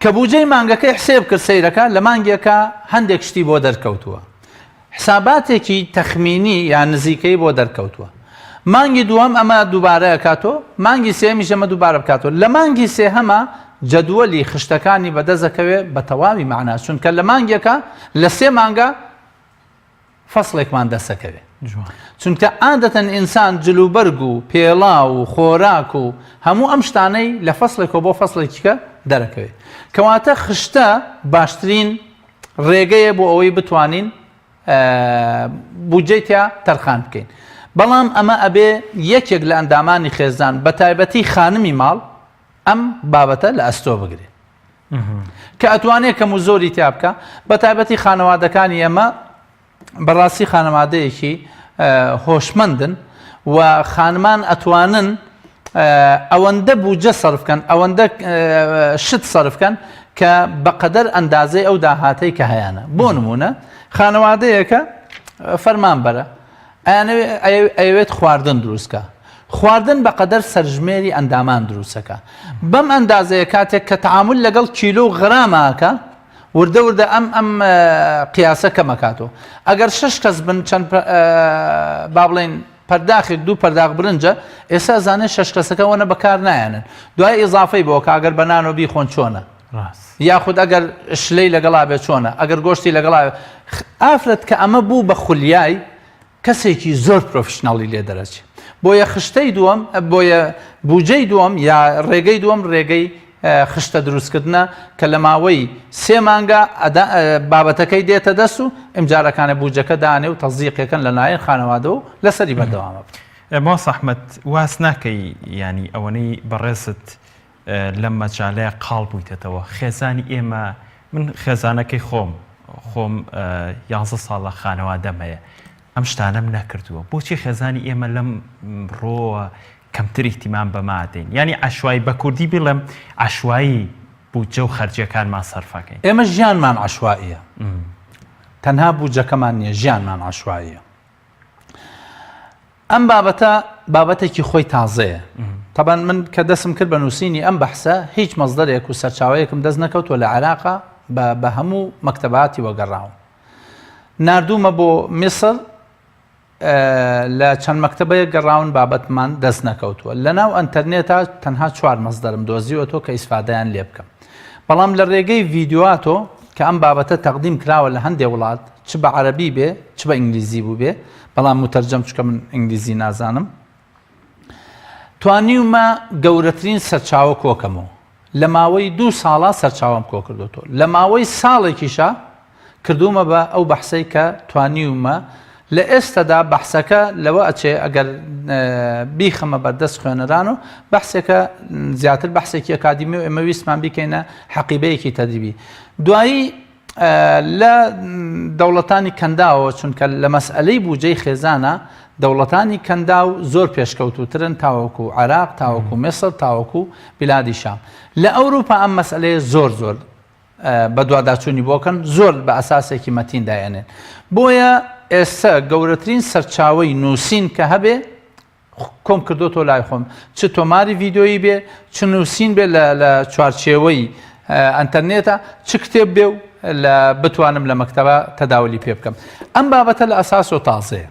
کە بوجەی مانگەکەی حسێب کرد سەیرەکە لە مانگێکا هەندێک شتی بۆ دەرکەوتووە. حساباتێکی تەخمینی یا نزیکەی بۆ دەرکەوتووە. مانگی دووەم ئەمە دووبارە ئەکاتۆ، مانگی سێیەمیش ئەمە دووبارە بکاتۆ. لە مانگی سێهەما جەدوەلی خشتەکانی بەدەست ئەکەوێ بە تەواوی مەعنا، چونکە لە مانگێکا لە سێ مانگا فەسڵێکمان دەست ئەکەوێ. چونکە عادەتەن ئینسان جلوبەرگ و پێڵاو و خۆراک و هەموو ئەم شتانەی لە فەسڵێکەوە بۆ فەسڵێکیکە دەرەکەوێ. کەواتە خشتە باشترین ڕێگەیە بۆ ئەوەی بتوانین بودجەی تیا تەرخان بکەین بەڵام ئەمە ئەبێ یەکێک لە ئەندامانی خێزان بە تایبەتی خانمی ماڵ ئەم بابەتە لە ئەستۆ بگرێ کە ئەتوانێت کەم و زۆری تیا بکە بە تایبەتی خانەوادەکانی ئێمە بەڕاستی خانەوادەیەکی هۆشمەندن و خانمان ئەتوانن ئەوەندە بودجە سەرف کەن ئەوەندە شت سەرف کەن کە بەقەدەر ئەندازەی ئەو داهاتەی کە هەیانە بۆ نمونە خانەوادەیەکە فەرمانبەرە ئەیەوێت خواردن دروستکە خواردن بەقەدەر سەرژمێری ئەندامان دروستەکە بەم ئەندازەیە کاتێک کە تعامل لەگەڵ کیلۆ و غراماکە وردە وردە ئەم ئەم قیاسە کەمەکاتەوە ئەگەر شش کەس بن چەند با بڵێن پەرداخێک دوو پەرداخ برنجە ئێستا ئەزانێ شەش کەسەکە وەنە بەکار نایەنن دوای ئیزافەی بۆ کە ئەگەر بە نانۆ بیخۆن چۆنە یاخود ئەگەر شلەی لەگەڵا بێ چۆنە ئەگەر گۆشتی لەگەڵا ئافرەت کە ئەمە بوو بە خولیای کەسێکی زۆر professional ی لێ دەرەچێ بۆیە خشتەی دووەم بۆیە بوجەی دووەم یا ڕێگەی دووەم ڕێگەی خشتە دروستکردنە کە لە ماوەی سێ مانگا بابەتەکەی دێتە دەست و ئمجارەکانە بوجەکە دانێ و تەزیقێکن لە لایەن خانەوادە و لەسەری بەردەوامە. مامۆستا ئەحمەد واز ناکەی یانی ئەوەنەی بەڕێزت لەم مەجالەیە قاڵ بوویتەتەوە خێزانی ئێمە من خێزانەکەی خۆم خۆم یانزە ساڵە خانەوادەم هەیە ئەم شتانەم نەکردووە بۆچی خێزانی ئێمە لەم ڕۆوە کەمتر ئیهتیمام بەمە ئەدەین یانی عەشوایی بە کوردی بیڵێم عەشوایی بودجە و خەرجیەکانمان سەرفەکەین. ئێمە ژیانمان عەشوائیە تەنها بودجەکەمان نیە ژیانمان عەشوائیە ئەم بابەتە بابەتێکی خۆی تازەیە تەبەن من کە دەسم کرد بە نووسینی ئەم بەحسە هیچ مەزدەرێک و سەرچاوەیەکم دەست نەکەوتووە لە عێراقا بە هەموو مەکتەباتی وەگەڕاوم ناردوومە بۆ میسر لە چەند مەکتەبەیەک گەڕاون بابەتمان دەست نەکەوتووە لەناو ئەنتەرنێتا تەنها چوار مەسدەرم دۆزیوەتەوە کە ئیسفادەیان لێ بکەم بەڵام لە ڕێگەی ڤیدیۆاتۆ کە. کە ئەم بابەتە تەقدیم کراوە لە هەندێ وڵات چ بە عەرەبی بێ چ بە ئینگلیزی بووبێ بەڵام متەرجەم چونکە من ئینگلیزی نازانم توانیومە گەورەترین سەرچاوە کۆکەمەوە لە ماوەی دوو ساڵا سەرچاوەم کۆکردۆتەوە لە ماوەی ساڵێکیشا کردوومە بە ئەو بەحسەی کە توانیومە لە ئێستەدا بەحسەکە لەوە ئەچێ ئەگەر بیخەمە بەردەست خوێنەران و بەحسێکە زیاتر بەحسێکی ئەکادیمی و ئێمە ویستمان بیکەینە حەقیبەیەکی تەدریبی دوایی لە دەوڵەتانی کەنداوەوە چونکە لە مەسئەلەی بوجەی خێزانە دەوڵەتانی کەنداو زۆر پێشکەوتووترن تاوەکو عێراق تاوەکو میسر تاوەکو بلادی شام لە ئەوروپا ئەم مەسئەلەیە زۆر زۆر بەدواداچوونی بۆکەن زۆر بە ئەساسێکی مەتین دایەنێن بۆیە ئێستا گەورەترین سەرچاوەی نووسین کە هەبێ کۆم کردۆتەوە لای خۆم چ تۆماری ڤیدۆیی بێ چ نووسین بێ لە لە چوارچێوەی ئەتەرنێتە چ کتێب بێ و لە بتوانم لە مەکتەبە تەداولی پێ بکەم ئەم بابەتە لە ئەساس و تازەیە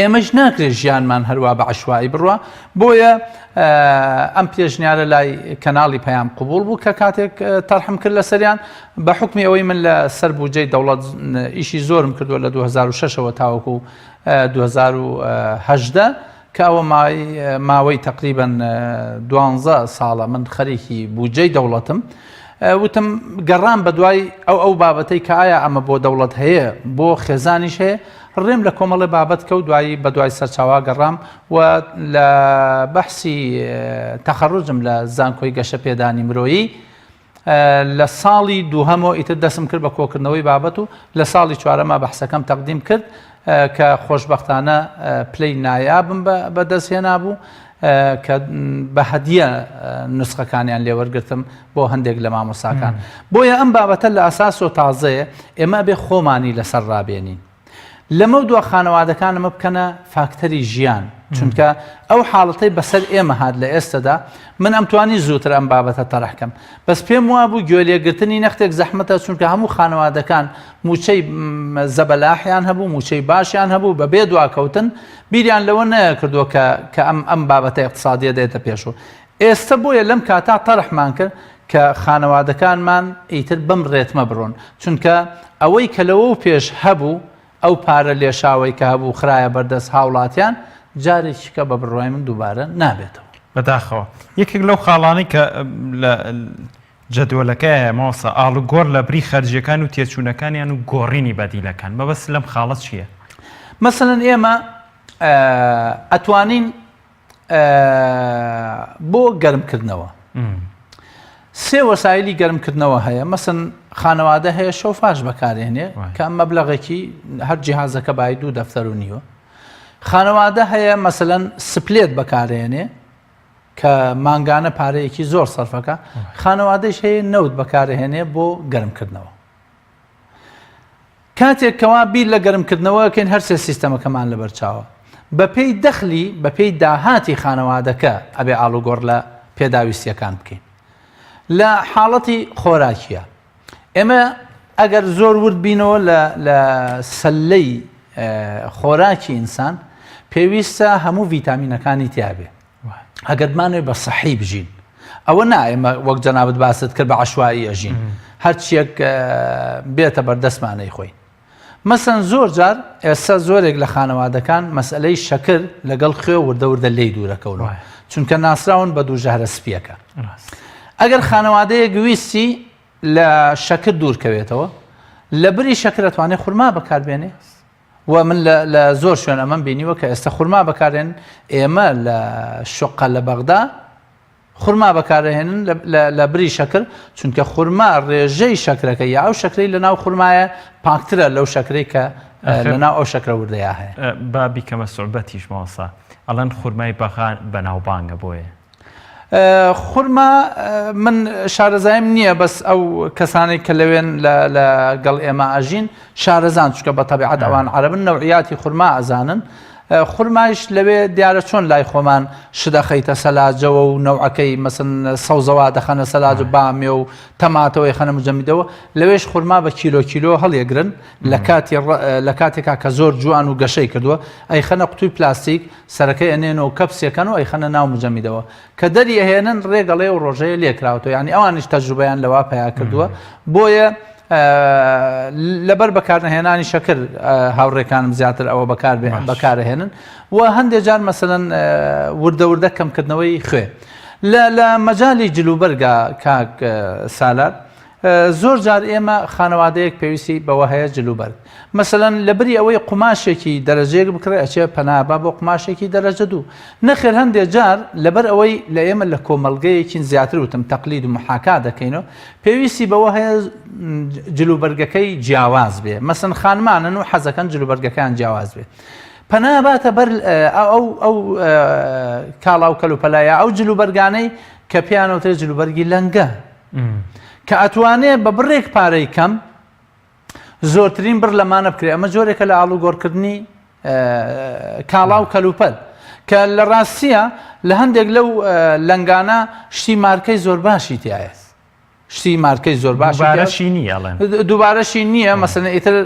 ئێمەش ناکرێت ژیانمان هەروە بە عشوایی بڕە بۆیە ئەم پێشنیارە لای کەناڵی پەیام قوبول بوو کە کاتێک تەرحم کرد لەسەریان بە حکمی ئەوەی من لە سەر بودجەی دەوڵەت ئیشی زۆرم کردووە لە 2006ەوە تاوەکو 2018 کە ئەوە ماوەی تەقریبەن دوانزە ساڵە من خەریکی بودجەی دەوڵەتم وتم گەڕان بە دوای ئەو ئەو بابەتەی کە ئایا ئەمە بۆ دەوڵەت هەیە بۆ خێزانیش هەیە ڕێم لە کۆمەڵی بابەت کە و دوایی بە دوای سەرچاوا گەڕام و لە بەحسی تەخەڕوجم لە زانکۆی گەشە پێدانی مرۆیی لە ساڵی دووهەمەوە ئیتر دەستم کرد بە کۆکردنەوەی بابەت و لە ساڵی چوارەما بەحسەکەم تەقدیم کرد کە خۆشبەختانە پلەی نایابم بەدەست هێنابوو کە بە هەدیە نسخەکانیان لێوەرگتم بۆ هەندێک لە مامۆساکان بۆیە ئەم بابەتە لە ئەساس و تازەیە ئێمە بێ خۆمانی لەسەر ڕابێنین لەمەو دوا خانەوادەکان ئەمە بکەنە فاکتەری ژیان چونکە ئەو حاڵەتەی بەسەر ئێمە هات لە ئێستەدا من ئەمتوانی زووتر ئەم بابەتە تەرح کەم بەس پێم وابوو گوێ لێگرتنی نەختێک زەحمەتە چونکە هەموو خانەوادەکان موچەی زەبەلاحیان هەبوو موچەی باشیان هەبوو بەبێ دواکەوتن بیریان لەوە نەکردووە کە کە ئەم ئەم بابەتە اقتصادیە دێتە پێشەوە ئێستە بۆیە لەم کاتا تەرحمان کرد کە خانەوادەکانمان ئیتر بەم ڕێتمە بڕۆن، چونکە ئەوەی کە لەوەو پێش هەبوو، ئەو پارە لێشاوەی کە هەبوو خرایە بەردەست هاوڵاتیان، جارێکیکە بە بڕوای من دووبارە نابێتەوە. بەداخەوە یەکێک لەو خاڵانەی کە لە جەدوەلەکەیا هەیە مامۆستا، ئاڵوگۆڕ لە بری خەرجیەکان و تێچوونەکانیان و گۆڕینی بەدیلەکان، مەبەست لەم خاڵە چییە؟ مەسەلەن ئێمە ئەتوانین بۆ گەرمکردنەوە سێ وەسایلی گەرمکردنەوە هەیە مەسن خانەوادە هەیە شەوفاش بەکارێنێ کە ئەم مەبلەغێکی هەر جیهازەکە بای دوو دەفتەر و نیوە خانەوادە هەیە مەسەەن split بەکارێنێ کە مانگانە پارەیەکی زۆر سەرفەکە خانەوادەش هەیە نەوت بەکارهێنێ بۆ گەرمکردنەوە کاتێک کەوا بیر لە گەرمکردنەوە ئەکەین هەرسێ سیستەمەکەمان لەبەرچاوە. بەپێی دەخلی، بەپێی داهاتی خانەوادەکە ئەبێ ئاڵوگۆڕ لە پێداویستییەکان بکەین. لە حاڵەتی خۆراکییە ئێمە ئەگەر زۆر ورد بینەوە لە لە سەلەی خۆراکی ئینسان پێویستە هەموو ڤیتامینەکانی تیابێ. ئەگەر بمانەوێت بە سەحی بژین ئەوە نا ئێمە وەک جەنابت باست کرد بە عشوایی ئەژین هەرچیەک بێتە بەردەستمانەی خۆی مەسەن زۆر جار ئێستا زۆرێک لە خانەوادەکان مەسئلەی شەکر لەگەڵ خوێ وردە وردە لێی دوورەکەونەوە چونکە ناسراون بە دوو ژەهرە سپیەکە ئەگەر خانەوادەیەک ویستی لە شەکر دوورکەوێتەوە لە بری شەکر ئەتوانێت خورما بەکاربێنێ و من لە لە زۆر شوێن ئەمەم بینیوە کە ئێستا خورما بەکارێن ئێمە لە شقە لە بەغدا خورما بەکارهێنن لە بری شەکر چونکە خورما ڕێژەی شەکرەکە یا ئەو شەکرەی لە ناو خورمایە پاکترە لەو شەکرەی کە لە ناو ئەو شەکرە وردەیە هەیە با بیکەمە سوعبەتیش مامۆستا ئەڵێن خورمای بەغا بەناوبانگە بۆیە خورما من شارەزایم نییە بەس ئەو کەسانێک کە لەوێن لە گەڵ ئێمە ئەژین شارەزان چکە بە تەبعەت ئەوان عەرەبن نەوعیاتی خورما ئەزانن خورمایش لەوێ دیارە چۆن لای خۆمان شدەخەیتە سەلاجەوە و نەوعەکەی مەسن سەوزەوا دەخەنە سەلاج و بامێ و تەماتەوەی خەنە مجەمیدەوە لەوێش خورما بە کیلۆ کیلۆ هەڵیەگرن لە کاتی لە کاتێکا کە زۆر جوان و گەشەی کردووە ئەیخەنە قوتوی پلاستیک سەرەکەی ئەنێن و کەپسێکەن و ئەیخەنە ناو مجەمیدەوە کە دەری ئەهێنن ڕێک ئەڵێ ئەو ڕۆژەیە لێکراوەتەوە یانی ئەوانیش تەجروبەیان لەوە پەیا کردووە بۆیە. لەبەر بەکارنەهێنانی شەکر هاوڕێکانم زیاتر ئەوە بەکار بەکارهێنن و هەندێک جار مەسەلەن وردە وردە کەمکردنەوەی خوێ لە لە مەجالی جلوبەرگا کاک سالار زۆر جار ئێمە خانەوادەیەک پێویستی بەوە هەیە جلوبەرگ مەسەلەن لەبری ئەوەی قوماشێکی دەرەجەیەک بکڕێ ئەچێ پەنا با بۆ قوماشێکی دەرەجە دوو نەخێر هەندێ جار لەبەر ئەوەی لە ئێمە لە کۆمەڵگەیەکین زیاتر وتم تەقلید و محاکا دەکەینەوە پێویستی بەوە هەیە جلوبەرگەکەی جیاواز بێ مەسەن خانمانن و حەزەکەن جلوبەرگەکان جیاواز بێ پەنا باتە بەر ئەو ئەو کاڵا و کەلوپەلایە ئەو جلوبەرگانەی کە پێیانەوترێ جلوبەرگی لەنگە کە ئەتوانێ بە بڕێک پارەی کەم زۆرترین بڕ لەمانە بکرێت ئەمە جۆرێکە لە ئاڵوگۆڕکردنی کاڵا و کەلوپەل کە لە ڕاستیە لە هەندێک لەو لەنگانە شتی مارکەی زۆر باشی تایە شتی مارکەی زۆر باش دووبارەشی نییە دووبارەشی نییە مەسەن ئیتر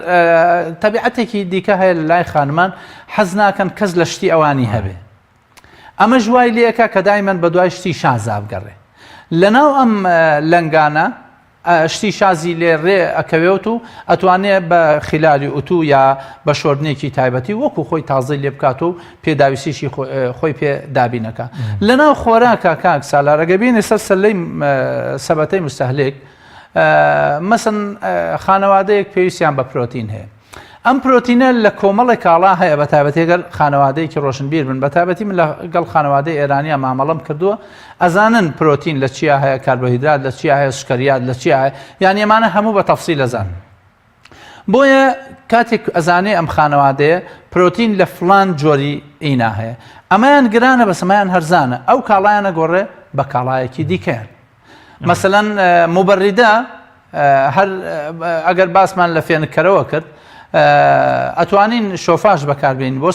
تەبیعەتێکی دیکە هەیە لە لای خانمان حەز ناکەن کەس لە شتی ئەوانی هەبێ ئەمەش وای لێکا کە دایمەن بەدوای شتی شازا بگەڕێ لەناو ئەم لەنگانە شتی شازی لێ ڕێ ئەکەوێت و ئەتوانێ بە خیلالی ئوتو یا بە شۆردنێکی تایبەتی وەکو خۆی تازەی لێ بکات و پێداویستیشی خۆی پێ دابینەکە لەناو خۆراکە کاک سالار ئەگەر بینە سەر سەلەی سەبەتەی مستەهلک مەسن خانەوادەیەک پێویستیان بە پرۆتین هەیە ئەم پرۆتینە لە کۆمەڵێک کاڵا هەیە بە تایبەتی گەر خانەوادەیەکی ڕۆشنبیر بن بە تایبەتی من لەگەڵ خانەوادەی ئێرانیا مامەڵەم کردووە ئەزانن پرۆتین لە چیا هەیە کاربۆهیدرات لە چیا هەیە سوکەریات لە چیا هەیە یان ئەمانە هەموو بە تەفسیل ئەزانن بۆیە کاتێک ئەزانێ ئەم خانەوادەیە پرۆتین لە فلان جۆری ئینا هەیە ئەمەیان گرانە بەس ئەمەیان هەرزانە ئەو کاڵایانە گۆڕێ بە کاڵایەکی دیکەیان مەسەلەن موبەریدە هەر ئەگەر باسمان لە فێنککەرەوە کرد ئەتوانین شۆفاش بەکاربێنین بۆ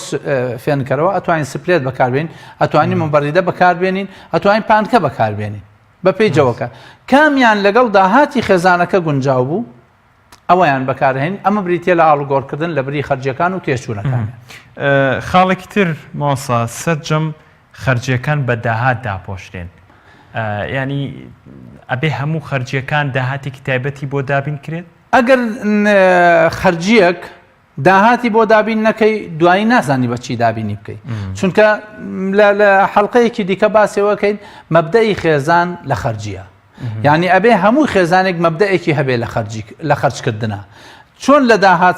فێنکەرەوە ئەتوانین split بەکاربێنین ئەتوانین موبەریدە بەکاربێنین ئەتوانین پانکە بەکاربێنین بە پێی جەوەکە کامیان لەگەڵ داهاتی خێزانەکە گونجاو بوو ئەوەیان بەکارهێن ئەمە بریتە لە ئاڵوگۆڕکردن لە بری خەرجیەکان و تێچوونەکان خاڵێکی تر مامۆستا سەرجەم خەرجیەکان بە داهات داپۆشرێن یانی ئەبێ هەموو خەرجیەکان داهاتێکی تایبەتی بۆ دابین کرێت؟ ئەگەر خەرجیەک داهاتی بۆ دابین نەکەی دوایی نازانی بە چی دابینی بکەی چونکە لە حەڵقەیەکی دیکە باسەوەکەین مەبدەئی خێزان لە خەرجیە یعنی ئەبێ هەموو خێزانێک مەبدەئێکی هەبێ لە خەرجی لە خەرجکردنە چۆن لە داهات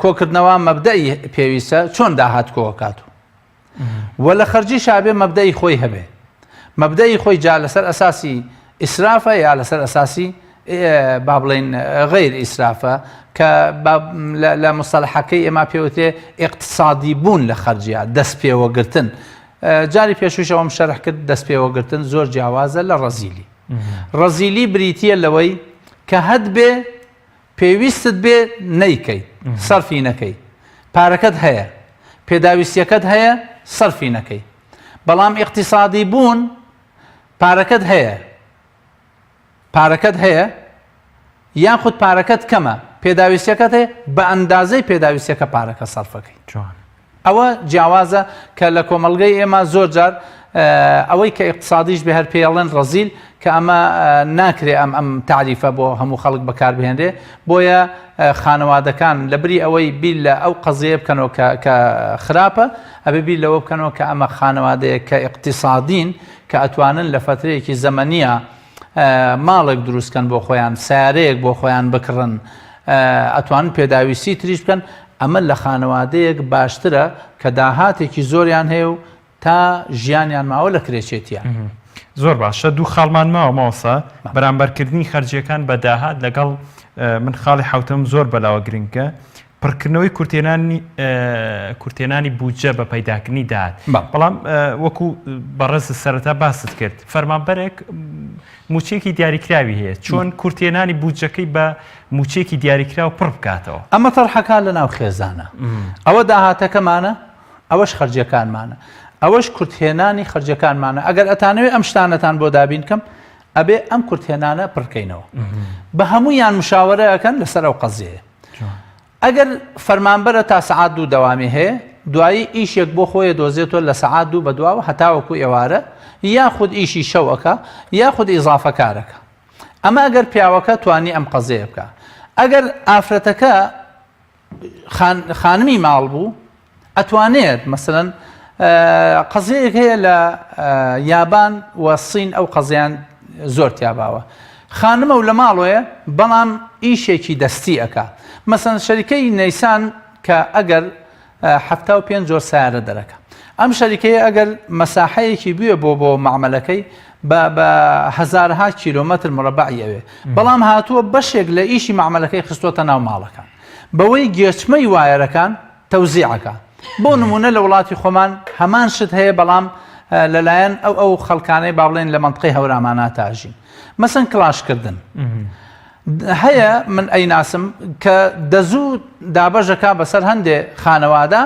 کۆکردنەوە مەبدەئی پێویستە چۆن داهات کۆکات و وە لە خەرجیشا ئەبێ مەبدەئی خۆی هەبێ مەبدەئی خۆی جا لەسەر ئەساسی ئیسرافە یا لەسەر ئەساسی با بڵێین غیر ئیسرافە کە لە مستەلحەکەی ئێمە پێوترێ ئیقتسادی بوون لە خەرجیا دەست پێوەگرتن جاری پێشووش ئەوەم شەرح کرد دەست پێوەگرتن زۆر جیاوازە لە ڕەزیلی ڕەزیلی بریتییە لەوەی کە هەت بێ پێویستت بێ نەیکەیت سەرفی نەکەی پارەکەت هەیە پێداویستیەکەت هەیە سەرفی نەکەی بەڵام ئیقتیسادی بوون پارەکەت هەیە پارەکەت هەیە یاخود پارەکەت کەمە پێداویستیەکەت هەیە بە ئەندازەی پێداویستیەکە پارەکە سەرفەکەی جوان ئەوە جیاوازە کە لە کۆمەڵگەی ئێمە زۆر جار ئەوەی کە ئیقتسادیش بێ هەر پێیەڵێن ڕەزیل کە ئەمە ناکرێ ئەم ئەم تاریفە بۆ هەموو خەڵک بەکاربهێنرێ بۆیە خانەوادەکان لە بری ئەوەی بیر لە ئەو قەزیە بکەنەوە کە کە خراپە ئەبێ بیر لەوە بکەنەوە کە ئەمە خانەوادەیە کە ئیقتسادین کە ئەتوانن لە فەترەیەکی زەمەنیە ماڵێک دروست کەن بۆ خۆیان، سەیارەیەک بۆ خۆیان بکڕن، ئەتوانن پێداویستی تریش بکەن، ئەمە لە خانەوادەیەک باشترە کە داهاتێکی زۆریان هەیە و تا ژیانیان ماوە لە کرێچێتیان. زۆر باشە دوو خاڵمان ماوە مامۆستا، بەرامبەرکردنی خەرجیەکان بە داهات لەگەڵ من خاڵی حەوتەم زۆر بەلاوە گرنگە پڕکردنەوەی کورتهێنانی کورتهێنانی بودجە بە پەیداکردنی داهات بەڵام وەکو بەڕێزت سەرەتا باست کرد فەرمانبەرێک موچەیەکی دیاریکراوی هەیە چۆن کورتهێنانی بودجەکەی بە موچەیەکی دیاریکراو پڕ بکاتەوە؟ ئەمە تەرحەکە لە ناو خێزانە ئەوە داهاتەکەمانە ئەوەش خەرجیەکانمانە ئەوەش کورتهێنانی خەرجیەکانمانە ئەگەر ئەتانەوێ ئەم شتانەتان بۆ دابین کەم ئەبێ ئەم کورتهێنانە پڕکەینەوە بە هەمویان مشاوەرە ئەکەن لەسەر ئەو قەزیەیە ئەگەر فەرمانبەرە تا سەعات دوو دەوامی هەیە دوایی ئیشێک بۆ خۆی دۆزێتەوە لە سەعات دوو بەدواوە هەتاوەکو ئێوارە یاخود ئیشی شەو ئەکا یاخود ئیزافە کارەکە ئەمە ئەگەر پیاوەکە توانی ئەم قەزەیە بکە. ئەگەر ئافرەتەکە خانمی ماڵ بوو ئەتوانێت مەسەلەن قەزیەیەک هەیە لە یابان و سین ئەو قەزیان زۆر تیاباوە خانمە و لە ماڵۆیە بەڵام ئیشێکی دەستی ئەک مەسەن شەریکەی نەیسان کە ئەگەر 75 جۆر سیارە دەرەکە ئەم شەریکەیە ئەگەر مەساحەیەکی بوێ بۆ بۆ معمەلەکەی بە بە هەزارها کیلۆمەتر مرەبەعی ئەوێ بەڵام هاتووە بەشێک لە ئیشی مەعمەلەکەی خستۆتە ناو ماڵەکان بەوەی گێچمەی وایەرەکان تەوزیعەکە بۆ نمونە لە وڵاتی خۆمان هەمان شت هەیە بەڵام لەلایەن ئەو ئەو خەڵکانەی با بڵێن لە مەنتقەی هەورامانا تاژین مەسەن کڵاشکردن هەیە من ئەیناسم کە دەزوو دابەشەکە بەسەر هەندێ خانەوادە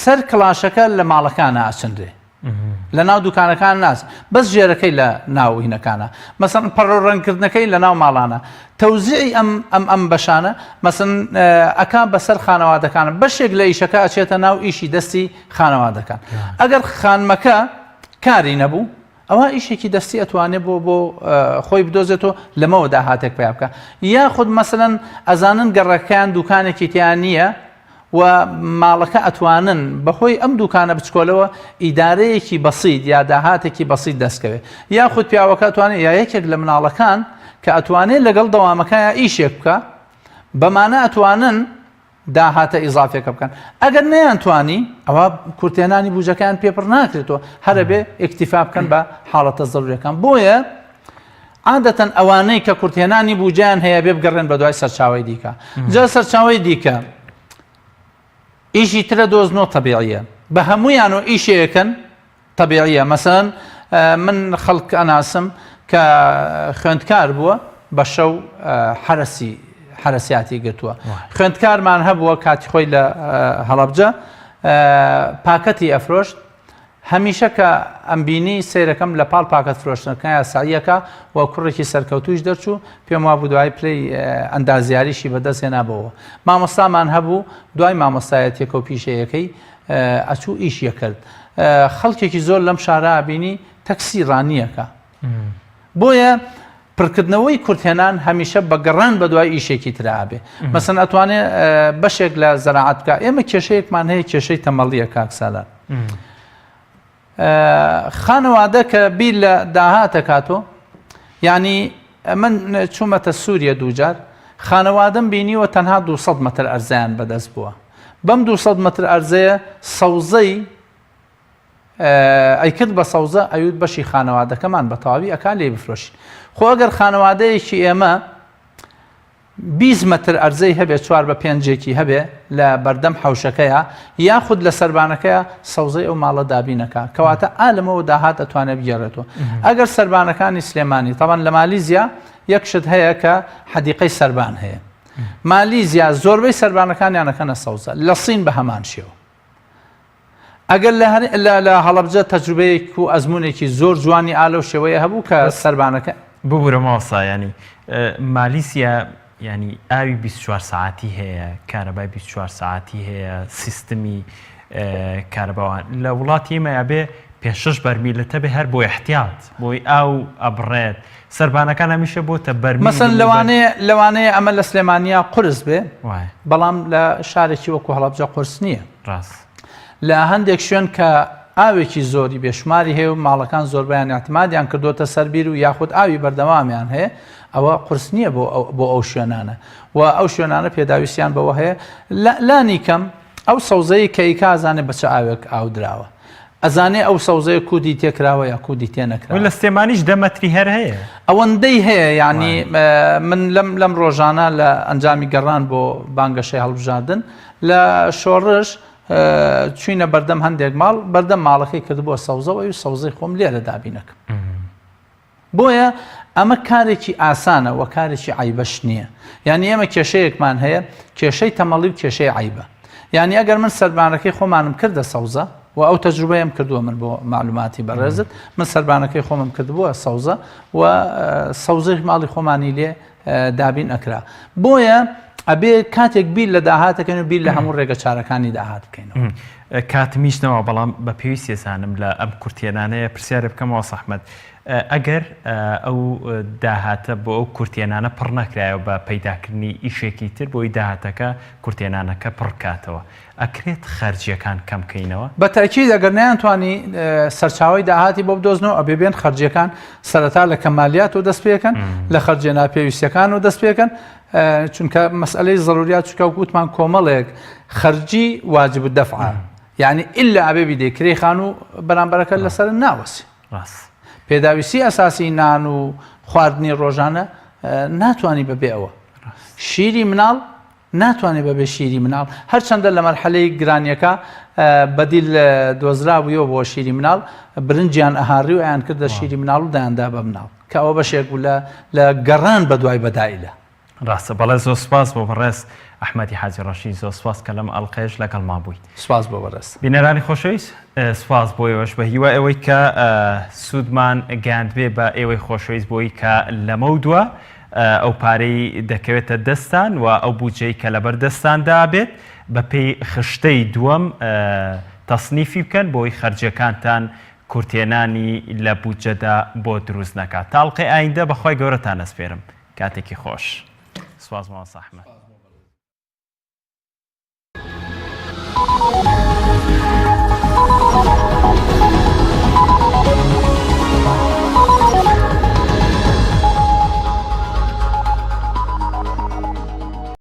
سەر کڵاشەکە لە ماڵەکانە ئەچنرێ لە ناو دوکانەکان ناس بەس ژێرەکەی لە ناو هینەکانە مەسەن پەڕۆ ڕەنگکردنەکەی لە ناو ماڵانە تەوزیعی ئەم ئەم ئەم بەشانە مەسن ئەکا بەسەر خانەوادەکان بەشێک لە ئیشەکە ئەچێتە ناو ئیشی دەستی خانەوادەکان ئەگەر خانمەکە کاری نەبوو ئەوە ئیشێکی دەستی ئەتوانێت بۆ بۆ خۆی بدۆزێتەوە لەمەوە داهاتێک پیا بکە یاخود مەسەن ئەزانن گەڕەکەیان دوکانێکی تیان نییە و ماڵەکە ئەتوانن بەهۆی ئەم دوکانە بچکۆلەوە ئیدارەیەکی بەسیت یا داهاتێکی بەسیت دەستکەوێت یاخود پیاوەکە ئەتوانێت یا یەکێک لە مناڵەکان کە ئەتوانێت لەگەڵ دەوامەکەیا ئیشێک بکە بەمانە ئەتوانن داهاتە ئیزافێکە بکەن ئەگەر نەیانتوانی ئەوە کورتێنانی بوجەکەیان پێ پڕ ناکرێتەوە هەرەبێ ئیکتیفا بکەن بە حاڵەتە زەروریەکان بۆیە عادەتەن ئەوانەی کە کورتهێنانی بوجەیان هەیە بێ بگەڕێن بەدوای سەرچاوەی دیکە جا سەرچاوەی دیکە ئیشی ترە دۆزنەوە تەبیعیە بە هەمویان و ئیشەکەن تەبیعیە مەسەن من خەڵک ئەناسم کە خوێندکار بووە بە شەو حرەسی حرەسیاتی گرتووە خوێندکارمان هەبووە کاتی خۆی لە هەڵەبجە پاکەتی ئەفرۆشت هەمیشە کە ئەمبینی سەیرەکەم لە پاڵ پاکەت فرۆشتنەکەیا سەعیەکا و کوڕێکی سەرکەوتوویش دەرچوو، پێم وابوو دوای پلەی ئەندازیاریشی بەدەست هێنابۆوە. مامۆستامان هەبوو دوای مامۆستایەتیەکە و پیشەیەکەی ئەچوو ئیش یەکرد. خەڵکێکی زۆر لەم شارە ئەبینی تەکسی ڕانیەکە. بۆیە پڕکردنەوەی کورتهێنان هەمیشە بە گەڕان بەدوای ئیشێکی ترا ئەبێ. مەسەن ئەتوانێ بەشێک لە زەراعەت بکا. ئێمە کێشەیەکمان هەیە کێشەی تەمەڵیە کاک سالار. خانەوادە کە بیر لە داهات ئەکاتۆ یانی من چوومەتە سووریە دووجار خانەوادەم بینیوە تەنها 200 مەتر ئەرزیان بەدەست بووە بەم 200 مەتر ئەرزەیە سەوزەی ئەیکرد بە سەوزە ئەیوت بەشی خانەوادەکەمان بە تەواوی ئەکا لێی بفرۆشین خۆ ئەگەر خانەوادەیەکی ئێمە 20 مەتر ئەرزەی هەبێ چوار بە پێنجێکی هەبێ لە بەردەم حەوشەکەیە یاخود لە سەربانەکەیە سەوزەی ئەو ماڵە دابینەکە کەواتە ئالەمەوە داهات ئەتوانێت بگێڕێتەوە ئەگەر سەربانەکانی سلێمانی تاوان لە مالیزیا یەک شت هەیە کە حەدیقەی سەربان هەیە مالیزیا زۆربەی سەربانەکانیان ئەکەنە سەوزە لە سین بە هەمان شێوە ئەگەر لە هەر لە لە هەڵەبجە تەجروبەیەک و ئەزموونێکی زۆر جوانی ئا لەو شێوەیە هەبوو کە سەربانەکە. ببورە مامۆستا یانی مالیسیا یانی ئاوی 24 سەعاتی هەیە کارەبای 24 سەعاتی هەیە سیستمی کارەباوان لە وڵاتی ئێمە ئەبێ پێ شەش بەرمیلت هەبێ هەر بۆ احتیاط بۆی ئاو ئەبڕێت سەربانەکان هەمیشە بۆتە بەرمیل مەسەن لەوانەیە لەوانەیە ئەمە لە سلێمانیا قورس بێ بەڵام لە شارێکی وەکو هەڵەبجە قورس نییە ڕاست. لە هەندێک شوێن کە ئاوێکی زۆری بێشوماری هەیە و ماڵەکان زۆربەیان ئیعتمادیان کردووەتە سەر بیر و یاخود ئاوی بەردەوامیان هەیە ئەوە قورس نییە بۆ بۆ ئەو شوێنانە و ئەو شوێنانە پێداویستیان بەوە هەیە لانی کەم ئەو سەوزەی کە ئیکا ئەزانێ بە چ ئاوێک ئاو دراوە ئەزانێ ئەو سەوزەیە کودی تێکراوە یا کودی تێ نەکراوە. لە سلێمانیش دە مەتری هەر هەیە. ئەوەندەی هەیە یانی من لەم لەم ڕۆژانە لە ئەنجامی گەڕان بۆ بانگەشەی هەڵبژاردن لە شۆڕش چوینە بەردەم هەندێک ماڵ بەردەم ماڵەکەی کردبووە سەوزە و ئەوی سەوزەی خۆم لێرە دابینەکەم. بۆیە ئەمە کارێکی ئاسانە و کارێکی عەیبەش نییە. یانی ئێمە کێشەیەکمان هەیە، کێشەی تەمەڵی و کێشەی عەیبە. یانی ئەگەر من سەربانەکەی خۆمانم کردە سەوزە و ئەو تەجروبەیەم کردووە من بۆ مەعلوماتی بەڕێزت، من سەربانەکەی خۆمم کردبووە سەوزە و سەوزەی ماڵی خۆمانی لێ دابین ئەکرا. بۆیە ئەبێ کاتێک بیر لە داهات ئەکەین و بیر لە هەموو ڕێگە چارەکانی داهات بکەینەوە. کاتمیش نەما بەڵام بە پێویستی ئەزانم لە ئەم کورتهێنانەیە پرسیارێ بکەم مامۆستا ئەحمەد. ئەگەر ئەو داهاتە بۆ ئەو کورتهێنانە پڕ نەکرایەوە بە پەیداکردنی ئیشێکی تر بۆی داهاتەکە کورتهێنانەکە پڕ بکاتەوە ئەکرێت خەرجیەکان کەم کەینەوە؟ بە تەئکید ئەگەر نەیانتوانی سەرچاوەی داهاتی بۆ بدۆزنەوە ئەبێ بێن خەرجیەکان سەرەتا لە کەمالیاتەوە دەست پێکەن لە خەرجیە ناپێویستیەکانەوە دەست پێکەن چونکە مەسئلەی زەروریات چونکە وتمان کۆمەڵێک خەرجی واجب الدفعە یعنی ئللا ئەبێ بیدەی کرێی خانوو بەرامبەرەکە لەسەر ناوەسی ڕاست. پێداویستی ئەساسی نان و خواردنی ڕۆژانە ناتوانانی بەبێ ئەوە شیری مناڵ ناتوانێت بەبێ شیری مناڵ هەرچەندە لە مەرحەلەی گرانیەکە بەدیل دۆزرابوویەوە بۆ شیری مناڵ برنجیان ئەهاڕی و ئەیان کردە شیری مناڵ و دایاندا بە مناڵ کە ئەوە بەشێک بوو لە لە گەڕان بە دوای بەدایلە. ڕاستە بەڵێ زۆر سوپاس بۆ بەڕێز ئەحمەدی حاجی ڕەشید زۆر سوپاس کە لەم ئەڵقەیەش لەگەڵمان بوویت. سوپاس بۆ بەڕێز. بینەرانی خۆشەویست سوپاس بۆ ئێوەش بە هیوای ئەوەی کە سوودمان گەیاندبێ بە ئێوەی خۆشەویست بۆی کە لەمەودوا ئەو پارەی دەکەوێتە دەستان و ئەو بودجەی کە لەبەر دەستاندا بێت بەپێی خشتەی دووەم تەسنیفی بکەن بۆی خەرجیەکانتان کورتهێنانی لە بودجەدا بۆ دروست نەکات. تا ئەڵقەی ئایندە بەخوای گەورەتان ئەسپێرم. کاتێکی خۆش. سوپاس مامۆستا ئەحمەد.